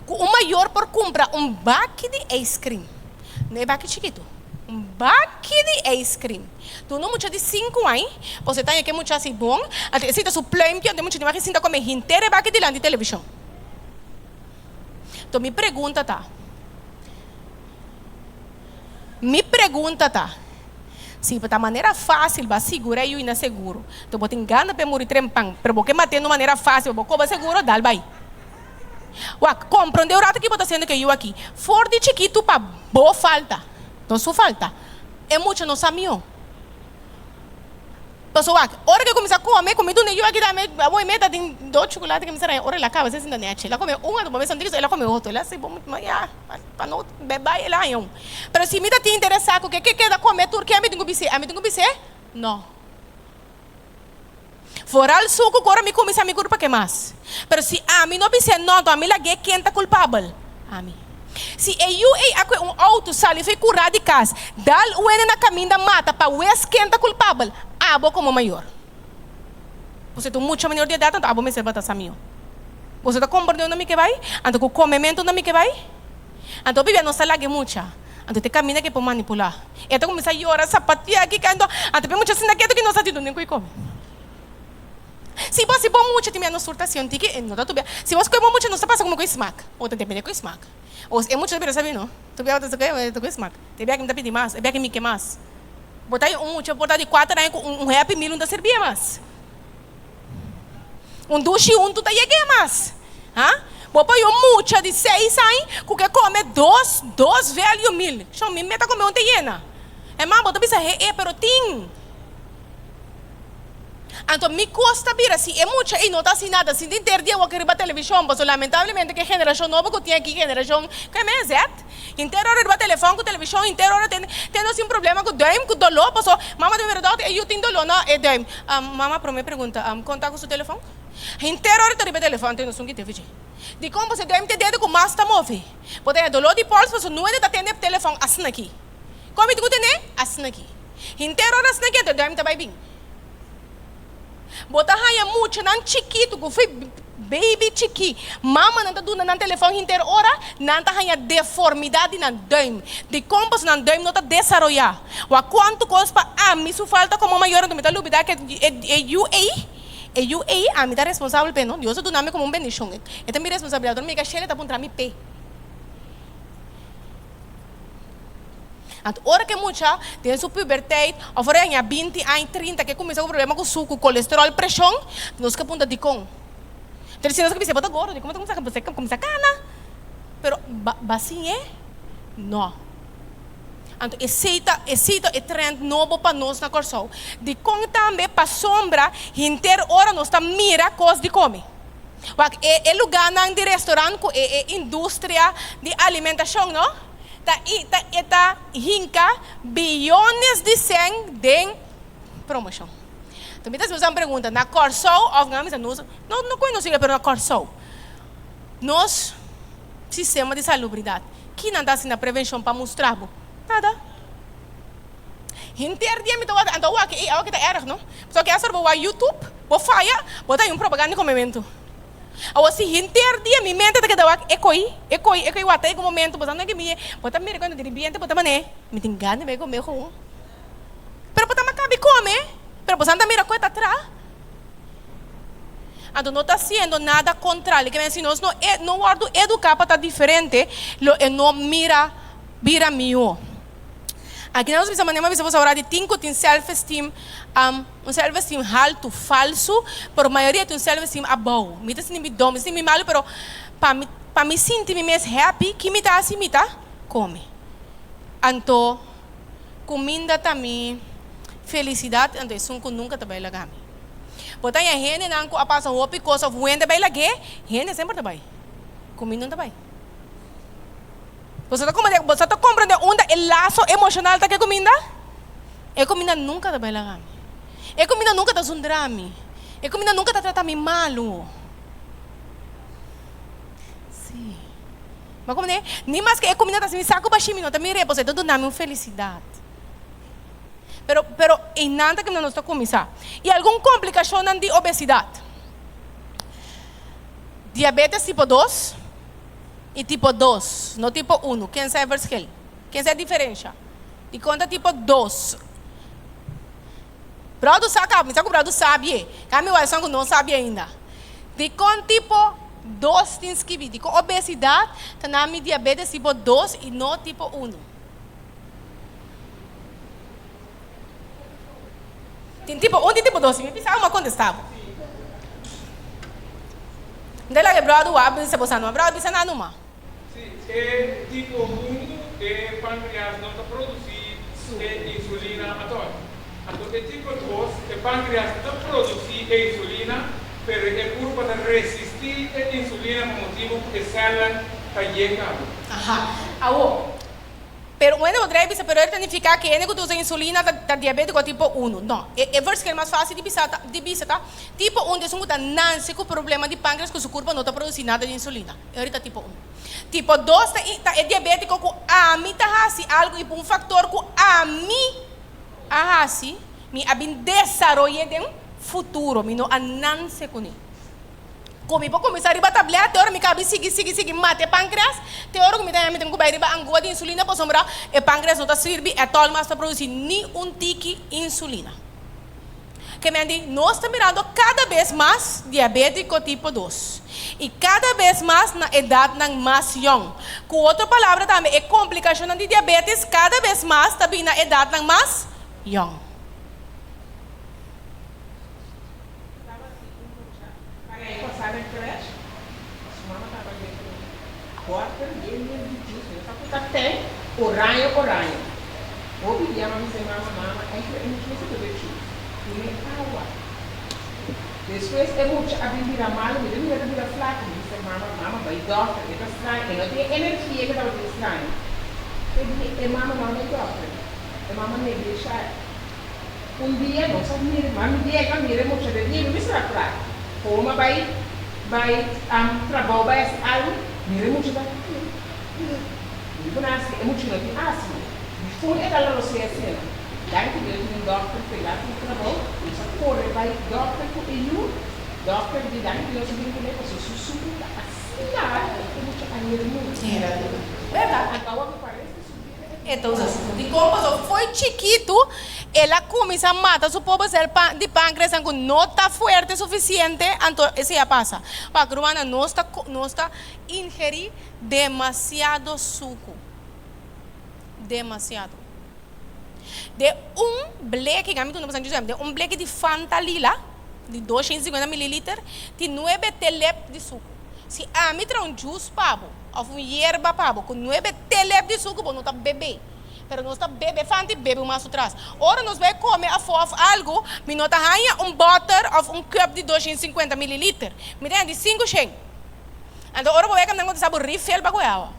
Speaker 2: Ku un mayor por kumpra un baki di ijskrim, no e baki chikitu, un baki di ijskrim. Duna un mucha di sinku aña, pasobra e ta haña ku e mucha hasi bon, anto e sinta su pluimpje, anto e mucha di wak e sinta kome henter e baki dilanti televishon. Anto mi pregunta ta, mi pregunta ta, si bo ta manera fásil bo a sigura e yu na seguro, anto bo tin gana pa e muri trempan, pero bo ke mat'é na un manera fásil, bo koba seguro, dal bai. Wak, komprondé un rato ki bo ta hasiendo ku e yu aki. For di chikitu pa bo falta, no su falta. E mucha no sa mihó. Pasobra wak, ora ku e kuminsá kome, ku mi duna e yu aki tambe, awor e meta tin dos chukulate ku mi sa raña, ora el a kaba, se sinta nechi. El a kome un, anto bo mester el a kome otro. El a hasi bo, ya, pa no bai el a haña un. Pero si mi ta tin interesá ku ke keda kome tur, ke ami tin ku bis'é? Ami tin ku bis'é, no. Foral suku ku ora mi kuminsá mi kurpa ke mas. Pero si ami no bis'é no, anto ami lag'é ken ta kulpabel? Ami. Si e yu ei a kue un outo sali for e kurá di kas, dal un hende na kaminda mata pa wes ken ta kulpabel? Abo komo mayor. Boso ta un mucha menor di edat anto abo mester bata sa mihó. Boso ta komprendé unda mi ke bai? Anto ku komementu unda mi ke bai? Anto bibia no sa lag'é mucha. Anto te kaminda ke por manipulá. E ta kuminsá yora, sapatia aki kando. Anto pe mucha sinta ketu ki no sa di dunde ku i kome. Si bo si bo mucha tin miedu no surta si un tiki e no ta tubia. Si bo skohe bo mucha no sa pasa komo ku e smak. O ta depende ku e smak. O e mucha ta bira sabi no. Tubia bo ta skohe ku e smak. E bia ki mi ta pidi mas, e bia ki mi ke mas. Bo ta un mucha por ta di kuater aña ku un happy meal no ta sirbié mas. Un dushi huntu ta yeg'é mas. Ha? Bo poi un mucha di seis aña ku ke kome dos, dos value meal. Shon, mi meta kome un te yena. E mama bo ta bisa he e, pero tin. Anto mi kos ta bira si e mucha ei no ta hasi nada, sinti henter dia wak riba televishon, pasobra lamentablemente ku e generashon nobo ku tin aki, generashon ke men Z, henter ora riba telefòn ku televishon, henter ora ten ten nos tin problema ku duim, ku doló, pasobra mama ta bira dòkter, e yu tin doló na e duim. Mama prome pregunta, kon ta ku su telefòn? Henter ora ta riba e telefòn, anto e no sun kite fichi. Dikon? Pasobra e duim ta e dedo ku mas ta move. Bo ta haña doló di pòls pasobra nuende ta tende e telefòn asina aki. Kon mi tin ku tende? Asina aki. Henter ora asina aki anto e duim ta bai bin. Bo ta haña muchanan chikitu ku fi baby chikí, mamanan ta duna nan telefòn henter ora, nan ta haña deformidat di nan duim. Dikon? Pasobra nan duim no ta desaroyá. Wak kuantu kos pa ami su falta komo mayor, anto mi ta lubidá ku e yu ei, e yu ei ami ta responsabel p'e, no? Dios a duna mi komo un bendishon. E ta mi responsabilidat. Ora mi yega shelu e ta puntra mi p'e. Anto ora ku e mucha den su puberteit òf ora e haña binti aña, trinta ke kuminsá ku problema ku su ku kolesteròl, preshon, nos ke punta dikon. Pero si nos ke bisa bo ta gordo dikon bo ta kuminsá bo kuminsá kana. Pero ba ba siñ'é? No. Anto esei ta esei ta e trend nobo pa nos na Kòrsou. Dikon tambe pasobra henter ora nos ta mira kos di kome. Wak e e lugánan di restorant ku e e industria di alimentashon no ta i ta e ta hinka biyones di sèn den promoshon. Enton mi ta hasi un pregunta, na Kòrsou òf nan a bisa nos no no konosí pero na Kòrsou nos sistema di salubridat kinan ta hasi na prevenshon pa mustra bo? Nada. Henter dia mi ta wak, anto wak ei awa ki ta erg no. Pasobra ki asora bo wak YouTube, bo faya, bo ta hay un propaganda di komementu. Awor si henter dia mi mente ta keda wak e koi, e koi, e koi wak ta yega un momento bo sa no ke mi bo ta mira cuando di ribiente bo ta mane mi tin gana di bai kome gewoon. Pero bo ta makabi kome, pero bo sa no ta mira koe ta tra. Anto no ta haciendo nada contrario, ke men si nos no no wordo educa pa ta diferente lo e no mira bira miho. Aki nan nos bisa manera mi a bisa boso awor di tin ku tin self esteem un self esteem haltu falsu pero mayoria tin un self esteem abou. Mi ta sinti mi dom, mi ta sinti mi malu pero pa mi pa mi sinti mi mes happy ki mi ta hasi mi ta kome. Anto kuminda ta mi felisidat anto esun ku nunka ta bai laga mi. Bo ta haña hendenan ku a pasa hopi kos of wende bai lag'é, hende semper ta bai, kuminda no ta bai. Boso ta komprende, boso ta komprende unda e laso emoshonal ta ku e kuminda? E kuminda nunka ta bai laga mi. E kuminda nunka ta zundra mi. E kuminda nunka ta trata mi malu. Sí. Bo a komprende? Ni maske e kuminda ta hasi mi saku bashí, mi no ta mir'é, pasobra e ta duna mi un felisidat. Pero, pero einan ta kaminda nos ta kuminsá. I algun komplikashonnan di obesidat. Diabetes tipo dos i tipo dos, no tipo unu. Ken sa e verschil? Ken sa e diferensha? Dikon ta tipo dos? Bròder sa kaba, mi sa ku bròder sabi e. Kaba mi wak esun ku no sabi ainda. Dikon tipo dos tin skibí? Dikon obesidat ta na mi diabetes tipo dos i no tipo unu? Tin tipo un tin tipo dos. Si mi bisa abo mi a kontestá bo. Mi ta laga e bròder wak bisa bo sa numa. Bròder bisa nan numa.
Speaker 4: Si, e tipo huntu e pankreas no ta produsí e insulina atòl. Anto e tipo dos, e pankreas ta produsí e insulina, pero e kurpa ta resistí e insulina pa motibu ku e sèlnan ta yen kaba.
Speaker 2: Aha. Awor, Pero un hende por drai bisa, pero e ta nifiká ku e hende ku ta usa insulina ta ta diabétiko tipo unu. No. E e verschil mas fásil di bisa ta di bisa ta, tipo un ta esun ku ta nanse ku problema di pánkreas ku su kurpa no ta produsí nada di insulina. E ora ta tipo un. Tipo dos ta ta e diabétiko ku ami ta hasi algu i por un faktor ku ami a hasi, mi a bin desaroy'é den futuro, mi no a nanse kuné. Ku mi por kuminsá riba tablèt te ora mi kabi sigui sigui sigui mata e pankreas, te ora ku mi ta haña mi tin ku bai riba angua di insulina pasobra e pankreas no ta sirbi ètòl mas pa produsí ni un tiki insulina. Ke men di, nos ta mirando kada bes mas diabétiko tipo dos i kada bes mas na edatnan mas yòn. Ku otro palabra tambe e komplikashonnan di diabétis kada bes mas ta bin na edatnan mas yòn.
Speaker 3: Tabata tin un mucha pa e pasá den crèche, su mama tabata den un bòter yen yen di juice, mi no sa ku ta te, oraño oraño. Hopi dia mami sey mama, mama, eigenlijk e mucha mester bebe juice, dun'é awa. Despues e mucha a bin bira malu, mi ta mira ta bira flaku, mi bisa mama, mama bai dòkter, e ta straño, e no tin e energia ke tabatin straño. E di e mama no a bai dòkter, e mama neglishá. Un dia nos a mira, mami yega mira e mucha den dia, mi mester a pra. Homa bai bai trabou bai hasi algu, mira e mucha ta Mi por hasi, e mucha no tin asma. Dikon e ta lorosé asina? Danki Dios tin un dòkter pegá ku trabou, nos a kore bai dòkter ku e yu, dòkter di danki Dios a bin kuné pasobra su suku ta asina altu ku e mucha a hera muri.
Speaker 2: Bèrdat?
Speaker 3: Anto awa mi parese su bida e
Speaker 2: E ta usa suku. Dikon? Pasobra fo'i chikitu el a kuminsá mata su pober sel di pánkreasnan ku no ta fuerte sufisiente, anto esei a pasa. Wak, rumannan, nos ta nos ta ingerí demasiado suku. Demasiado. Den un bleki, mi tunda pasan djusem, den un bleki di Fanta lila, di 250 mililiter, tin nuebe telep di suku. Si ami traha un jus pa bo, òf un yerba pa bo, ku nuebe telep di suku, bo no ta bebé. Pero nos ta bebe Fanta i bebe un mas otras. Ora nos bai kome afó òf algu, mi no ta haña un bòter òf un kùp di 250 mililiter. Mi ta haña di sinku shen. Anto ora bo bai kaminan kontestá bo refill pa ku e awa.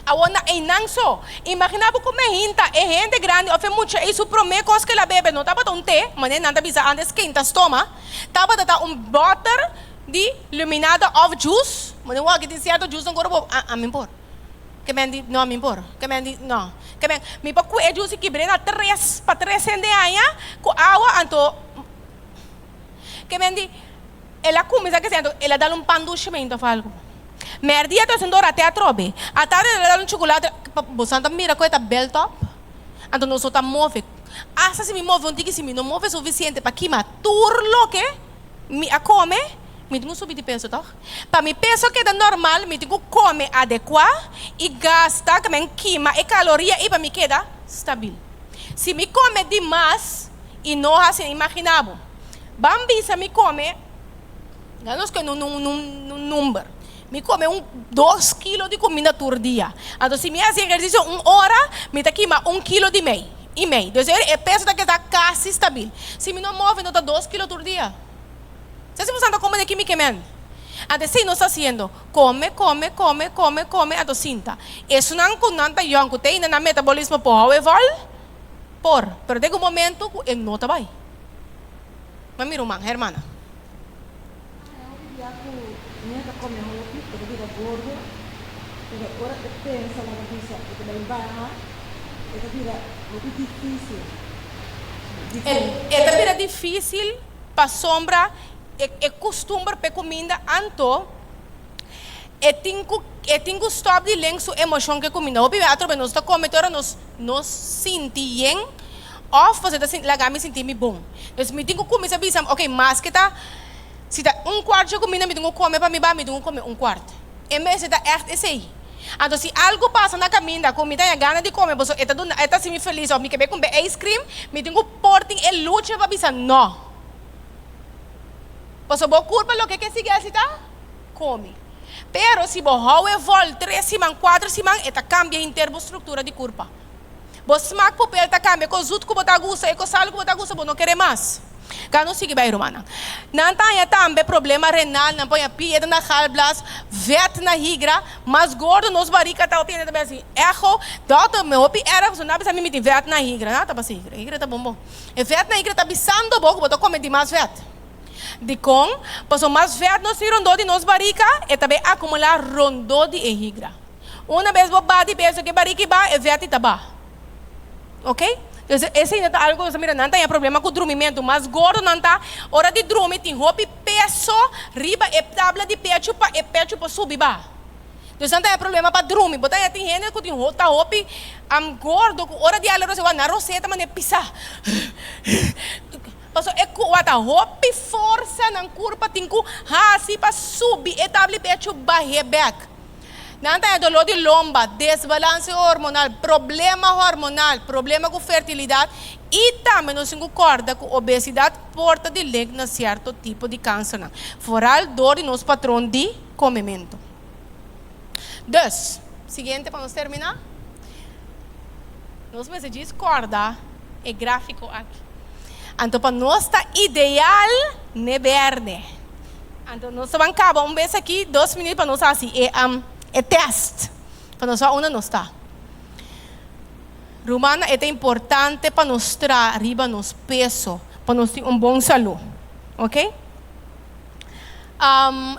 Speaker 2: Awor na einan so, imaginá bo kome hinta e hende grandi òf e mucha ei su promé kos ku el a bebe no tabata un te, manera nan ta bisa ántes keinta stoma, tabata ta un bòter di luminada òf jus, manera wak tin sierto jusnan ku ora bo a mi por, ke men di no mi por, ke men di no, ke men mi por kue e jus i kibr'é na tres pa tres hende haña ku awa anto ke men di el a kuminsá kese anto el a dal un pan dushi meinta òf algu. Mèrdia ta hasiendo rate atrobe. Atardi el a dal un chukulate, boso ta mira ku e ta bèl tòp? Anto nos no ta move. Asta si mi move un tiki, si mi no move sufisiente pa kima tur loke mi a kome, mi tin ku subi di peso tòg? Pa mi peso keda normal, mi tin ku kome adekuá i gasta, ke men kima e kaloria ei pa mi keda stabil. Si mi kome dimas i no hasi, imaginá bo, ban bisa mi kome. Nan nos kende un number. Mi kome un dos kilo di kuminda tur dia. Anto si mi hasi ehersisio un ora, mi ta kima un kilo di mei i mei. Dus e peso ta keda kasi stabil. Si mi no move no ta dos kilo tur dia. Sa si bo sa ta kome di aki mi kemen. Anto esei nos ta hasiendo, kome, kome, kome, kome, kome, anto sinta. Esunnan ku nan ta yòn ku te ainda nan metabolismo por hou e vòl, por, pero den un momento ku e no ta bai. Ma mi ruman, hermana.
Speaker 5: Hay hopi bia ku mi ta kome hopi, e ta bira gordo, pero ora e pensa nan ta bisa e ta bai baha, e ta bira hopi difisil. Dikon?
Speaker 2: E ta bira difisil pasobra e kustumber p'e kuminda anto e tin ku e tin ku stòp di len su emoshon ku e kuminda. Hopi bia atrobe nos ta kome te ora nos no sinti yen òf pasobra ta laga mi sinti mi bon. Entonces mi tin ku kuminsá bisa ok maske ta si ta un kuart dje kuminda mi tin ku kome pa mi ba mi tin ku kome un kuart. E mester ta ègt esei. Anto si algu pasa na kaminda ku mi ta haña gana di kome pasobra e ta duna e ta hasi mi felis òf mi ke bai kumpra ice cream mi tin ku por tin e lucha pa bisa nò. Pasobra bo kurpa loke ke sigui hasi ta kome. Pero si bo hou e vòl tres siman, kuater siman, e ta kambia henter bo struktura di kurpa. Bo smak pupel ta kambia, e kos zut ku bo ta gusta, e kos salu ku bo ta gusta, bo no kere mas. Ka nos sigui bai, rumannan. Nan ta haña tambe problema renal, nan por haña piedra na galblas, vèt na higra. Mas gordo nos barika ta, hopi hende ta bisa asi, Echo, dòkter, mi hopi èrg, pasobra nan a bisa mi mi tin vèt na higra. Nan ta pasa higra, higra ta bon bon. E vèt na higra ta bisando bo ku bo ta kome dimas vèt. Dikon? Pasobra mas vèt nos tin rondó di nos barika, e ta bai akumulá rondó di e higra. Una bes bo ba di peso ku e barika i ba, e vèt i ta ba. Ok? Entonces, esei no ta algu ku nos ta mira. Nan ta haña problema ku drumimentu. Mas gordo nan ta, ora di drumi tin hopi peso riba e tabla di pechu pa e pechu por subi ba. Dus nan ta haña problema pa drumi. Bo ta haña tin hende ku tin ta hopi gordo ku ora di hala rosea, wak nan rosea ta manera pisá. Pasobra e ku wak ta hopi forsa nan kurpa tin ku hasi pa subi e tabla di pechu bah'é bèk. Nan ta haña doló di lomba, desbalanse hormonal, problema hormonal, problema ku fertilidat i tambe nos tin ku kòrda ku obesidat por ta di link na sierto tipo di kansernan, foral dor di nos patron di komementu. Dus, siguiente pa nos terminá. Nos mester djis kòrda e gráfiko aki. Anto pa nos ta ideal n'e bèrdè. Anto nos ta ban kaba un bes aki, dos minüt pa nos hasi e e tèst, pa nos wak unda nos ta. Rumannan, e ta importante pa nos traha riba nos peso, pa nos tin un bon salú. Oke?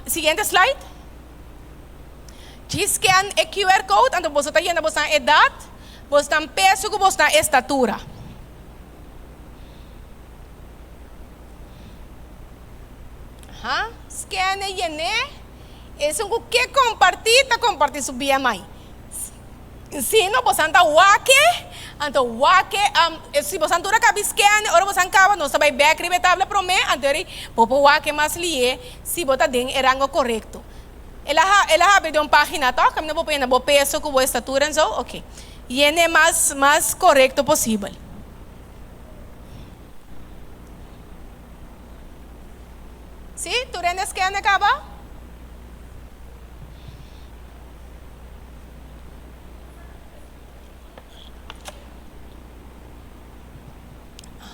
Speaker 2: Siguiente slide. Djis scan e QR code, anto boso ta yena bosan edat, bosnan peso ku bosnan estatura. Aha, scan e yené. Esun ku ke kompartí ta kompartí su BMI. Si no, bosan ta wak e, anto wak e, si bosan tur a kabi scan, ora bosan kaba nos ta bai bek riba e tabla promé, anto eri bo por wak e mas lié si bo ta den e rango korekto. El a el a habri den un página tòg? Kaminda bo por yena bo peso ku bo estatura en so? Oke. Yena e mas mas korekto posibel. Si? Tur hende a scan a kaba?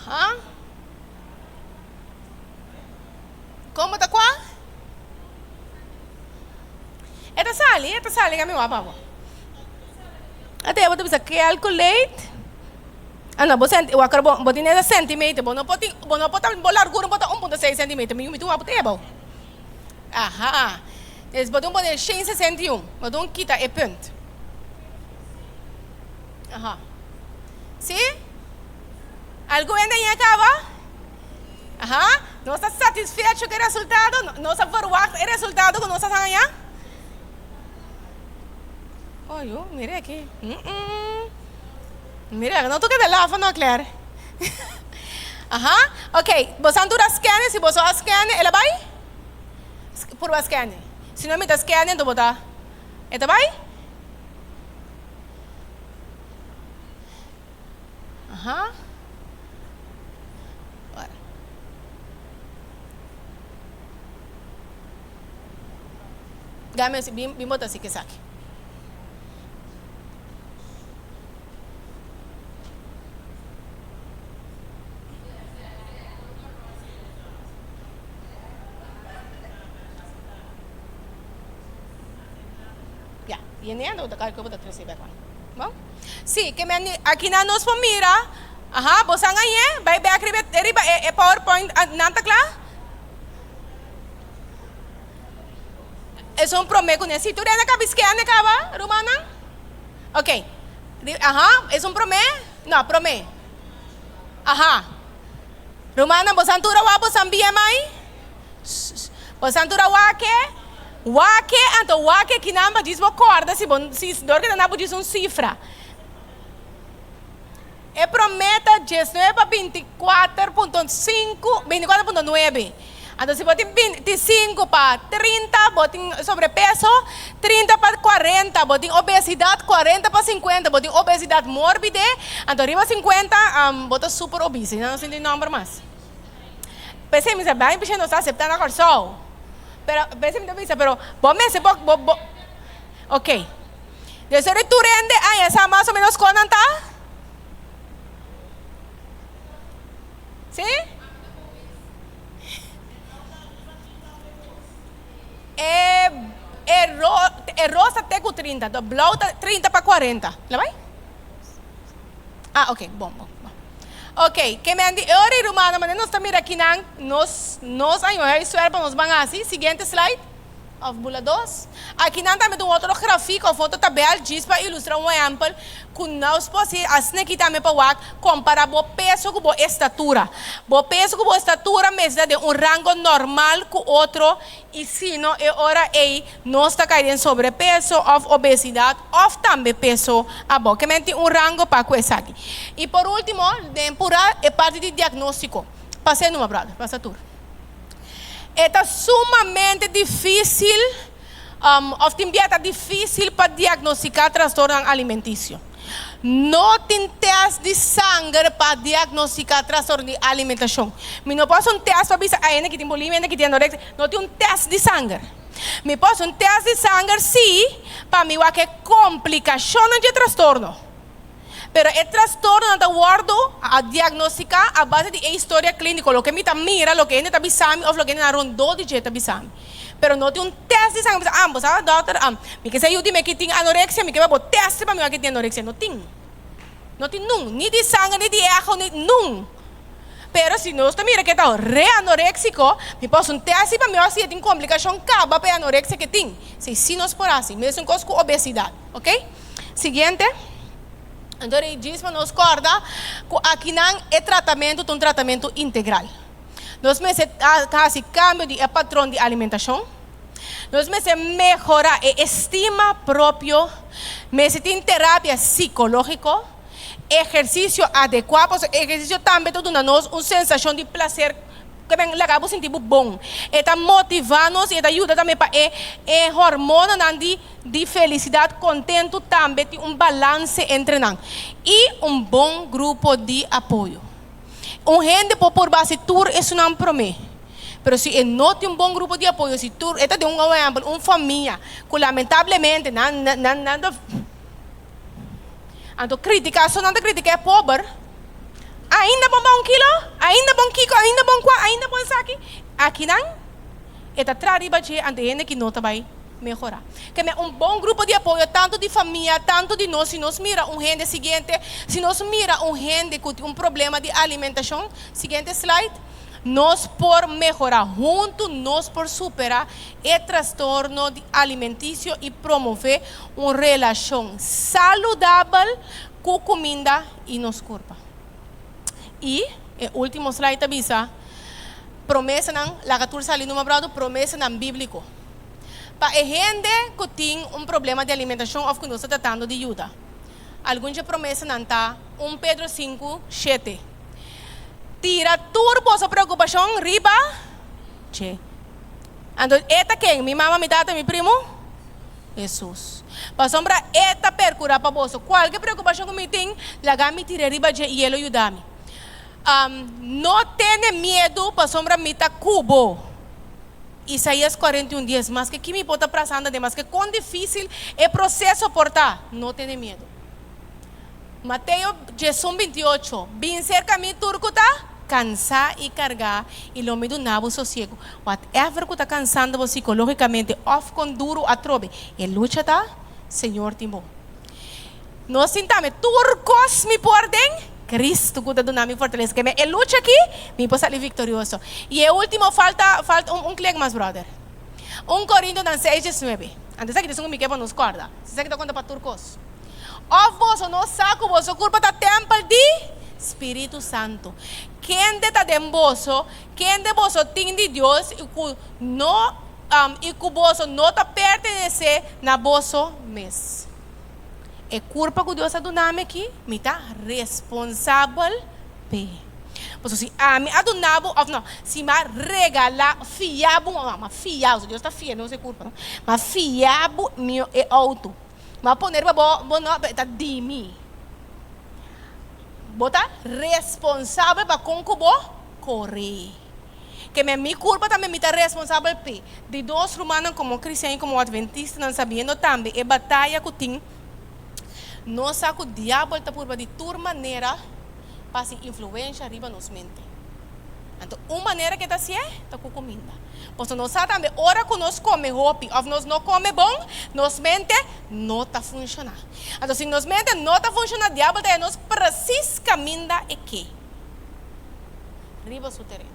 Speaker 2: Aha. Como ta cua? E ta sali, e ta sali kami wak pa bo. Ate bo ta bisa calculate. Ah no, bo senti, wak bo, bo tin esa centimeter, bo no por tin, bo no por ta, bo largura no por ta 1.6 centimeter, mi mi tin wak bo ta ebo. Aha. Dus bo tin pone 161, bo tin kita e punt. Aha. Si? Algun hende a kaba? Aha. Nos ta satisfecho ku e resultado? Nos a verwacht e resultado ku nos a haña? Oh, yo, mira aki. Mm -mm. Mira, no toca de lafa no, Claire. Aha. Ok, boso a dura scanne, si boso a scanne, el a bai? Purba scanne. Si no mi ta scanne, enton bo ta. E ta bai? Aha. Ora. Dame, bin, bin bota así que saki. Yene anda bo ta kalkula bo ta trese bek wan. Bon? Si, ke men aki nan nos por mira, aha, bo san añe, bai bek riba e riba e powerpoint nan ta kla? Esun prome ku ne. Si, tur hende a kabi skerne kaba, rumannan? Ok. Aha, esun prome? No, prome. Aha. Rumannan, bo san tur a wak bo san BMI? Bo san tur a wak e? Wak e, anto wak e kinan pa djis bo kòrda si bo si dor ke ta na bo djis un sifra. E promé ta diesnuebe pa 24 punto sinku, 24.9. Anto si bo tin 25 pa 30 bo tin sobrepeso, 30 pa 40 bo tin obesidat, 40 pa 50 bo tin obesidat mórbide, anto riba 50 bo ta super obese, nan no sinti nòmber mas. P'esei mi sa bai bisha nos ta aseptá na Kòrsou. Pero p'esei mi ta bisa pero bo mester bo bo bo ok. Despues di tur hende aña sa mas o menos kon nan ta? Sí? E e ro e ros ta te ku 30, de blou ta 30 pa 40. La bai? Ah, ok, bon, bon, bon. Ok, ke men di e ora i rumannan, manera nos ta mira akinan, nos nos a yuda e suèr pa nos ban hasi. Siguiente slide. Of bula dos. Akinan tambe ta un otro grafik of otro tabel djis pa ilustra un ehempel ku nos por hasi asina aki tambe pa wak kompara bo peso ku bo estatura. Bo peso ku bo estatura mester ta den un rango normal ku otro i si no e ora ei nos ta kai den sobrepeso of obesidat of tambe peso abou. Ke men tin un rango pa ku esaki. I por ultimo den pura e parti di diagnostiko. Pasa e numa brother, pasa tur. E ta sumamente difísil òf tin bia ta difísil pa diagnostiká trastornonan alimentisio. No tin tèst di sanger pa diagnostiká trastorno di alimentashon. Mi no por hasi un tèst pa bisa a hende ki tin bulimia, hende ki tin anorexia. No tin un tèst di sanger. Mi por hasi un tèst di sanger sí pa mi wak e komplikashonnan dje trastorno. Pero e trastornonan ta wòrdu a diagnostiká a base di e historia klíniko, loke mi ta mira, loke hende ta bisa mi òf loke hendenan rondó di dje ta bisa mi. Pero no tin un tèst di sanger pa bisa, ah, bo sa dòkter, ah, mi ke sa yu di mi ki tin anoreksia, mi ke pa bo tèst pa mi wak ki tin anoreksia. No tin. No tin nun. Ni di sanger, ni di echo, ni nun. Pero si nos ta mira ke ta re anoréksiko, mi por hasi un tèst si pa mi wak si e tin komplikashon kaba pa e anoreksia ke tin. Si, si nos por hasi. Mesun kos ku obesidat. Oke. Siguiente. Anto rei djis pa nos kòrda ku akinan e tratamentu ta un tratamentu integral. Nos mester hasi kambio di e patron di alimentashon. Nos mester mehorá e estima propio. Mester tin terapia sikológiko, ehersisio adekuá, pasobra ehersisio tambe ta duna nos un sensashon di plaser Ke men laga bo sinti bo bon. E ta motivá nos i e ta yuda tambe pa e e hormonanan di di felisidat, kontentu tambe tin un balanse entre nan. I un bon grupo di apoyo. Un hende por purba hasi tur esunnan promé, pero si e no tin un bon grupo di apoyo, si tur e ta den un ehèmpel un famia ku lamentablemente nan nan nan ta Anto critica so nan ta critica e pober. Ainda bon ba un kilo, ainda bon kiko, ainda bon kua, ainda bon esaki. Akinan e ta tra riba dje anto e hende ki no ta bai mehora. Kende un bon grupo di apoyo tanto di famia, tanto di nos, si nos mira un hende siguiente, si nos mira un hende ku tin un problema di alimentacion, siguiente slide, nos por mehora huntu, nos por supera e trastorno di alimenticio y promove un relashon saludabel ku kuminda i nos kurpa. I e último slide ta bisa, Promesanan, laga tur sali numa bròder, promesanan bíbliko pa e hende ku tin un problema di alimentashon òf ku nos ta tratando di yuda. Algun dje promesanan ta, un Pedro sinku, shete, Tira tur boso preokupashon riba dje. Anto e ta ken? Mi mama, mi tata, mi primu? Hesus. Pasobra E ta percura pa boso. Cualke preocupacion cu mi tin, laga mi tira riba dje y E lo yuda mi. No tene miedu, pasobra mi ta cu bo. Isaías 41, 10. Maske ki mi por ta prasando aden, maske con dificil e proceso por ta, no tene miedu. Mateo 11, 28. Bin cerca mi tur cu ta Kansá i kargá i lo mi duna bo sosiegu. Whatever ku ta kansando bo sikológikamente òf kon duru atrobe e lucha ta, Señor tin bo. Nos tin tambe tur kos mi por den Cristo ku ta duna mi fortalesa. Ke men e lucha aki, mi por sali viktorioso. I e último falta falta un un klik mas brother. Un Korintonan seis diesnuebe. Anto esaki ta esun ku mi ke pa nos kòrda. Esaki ta konta pa tur kos. Òf boso no sa ku boso kurpa ta tèmpel di Spiritu Santu, kende ta den boso, kende boso tin di Dios i ku no i ku boso no ta pertenesé na boso mes? E kurpa ku Dios a duna mi aki, mi ta responsabel p'e. Pasobra si ami a duna bo, òf no, si mi a regalá, fia bo, mi a fia, Dios ta fia nos e kurpa, no? Mi a fia bo mi e outo. Mi a pone riba bo, bo no, ta di mi. Bo ta responsabel pa kon ku bo kore. Ke men mi kurpa tambe mi ta responsabel p'e. Di dos rumannan komo kristian i komo atventistanan sabiendo tambe e bataya ku tin, nos sa ku diabel ta purba di tur manera pa hasi influensha riba nos mente. Anto un manera ku e ta hasié ta ku kuminda. Pasobra nos sa tambe ora ku nos kome hopi òf nos no kome bon, nos mente no ta funshoná. Anto si nos mente no ta funshoná diabel ta haña nos presis kaminda e ke riba su tereno.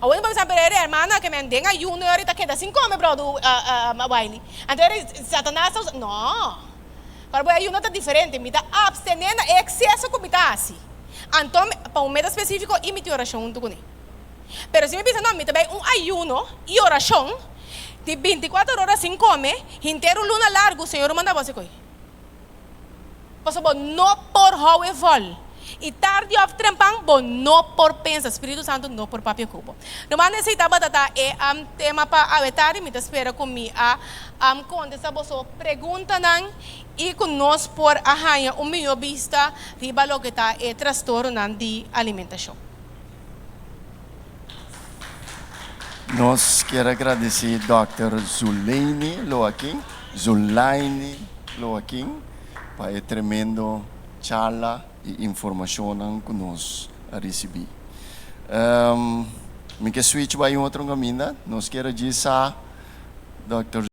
Speaker 2: Awor mi por bisa, pero e hermana ke men den ayuno e ora ta keda sin kome brodo Wiley. Anto e ora Satanas ta usa, no. Pero bo ayuno ta diferente, mi ta abstené na e ekseso ku mi ta hasi. Anto pa un meta spesífiko i mi tin orashon huntu kuné. Pero si mi bisa, no, mi ta bai un ayuno i orashon di bintikuater ora sin kome, henter un luna largu, Señor a manda bo hasi koi. Pasobra bo no por hou e vòl. I tardi òf trempan bo no por pensa, Spiritu Santu no por papia ku bo. Ruman esei tabata ta e tema pa awe tardi. Mi ta spera ku mi a kontesta boso preguntanan i ku nos por a haña un mihó bista riba loke ta e trastornonan di alimentashon.
Speaker 6: Nos kier a gradisí Dòkter Zuleini Loaquin, Zulaini Loaquin, pa e tremendo charla i informashonnan ku nos a risibí. Mi ke switch bai un otro kaminda. Nos kier a djis sa Dòkter.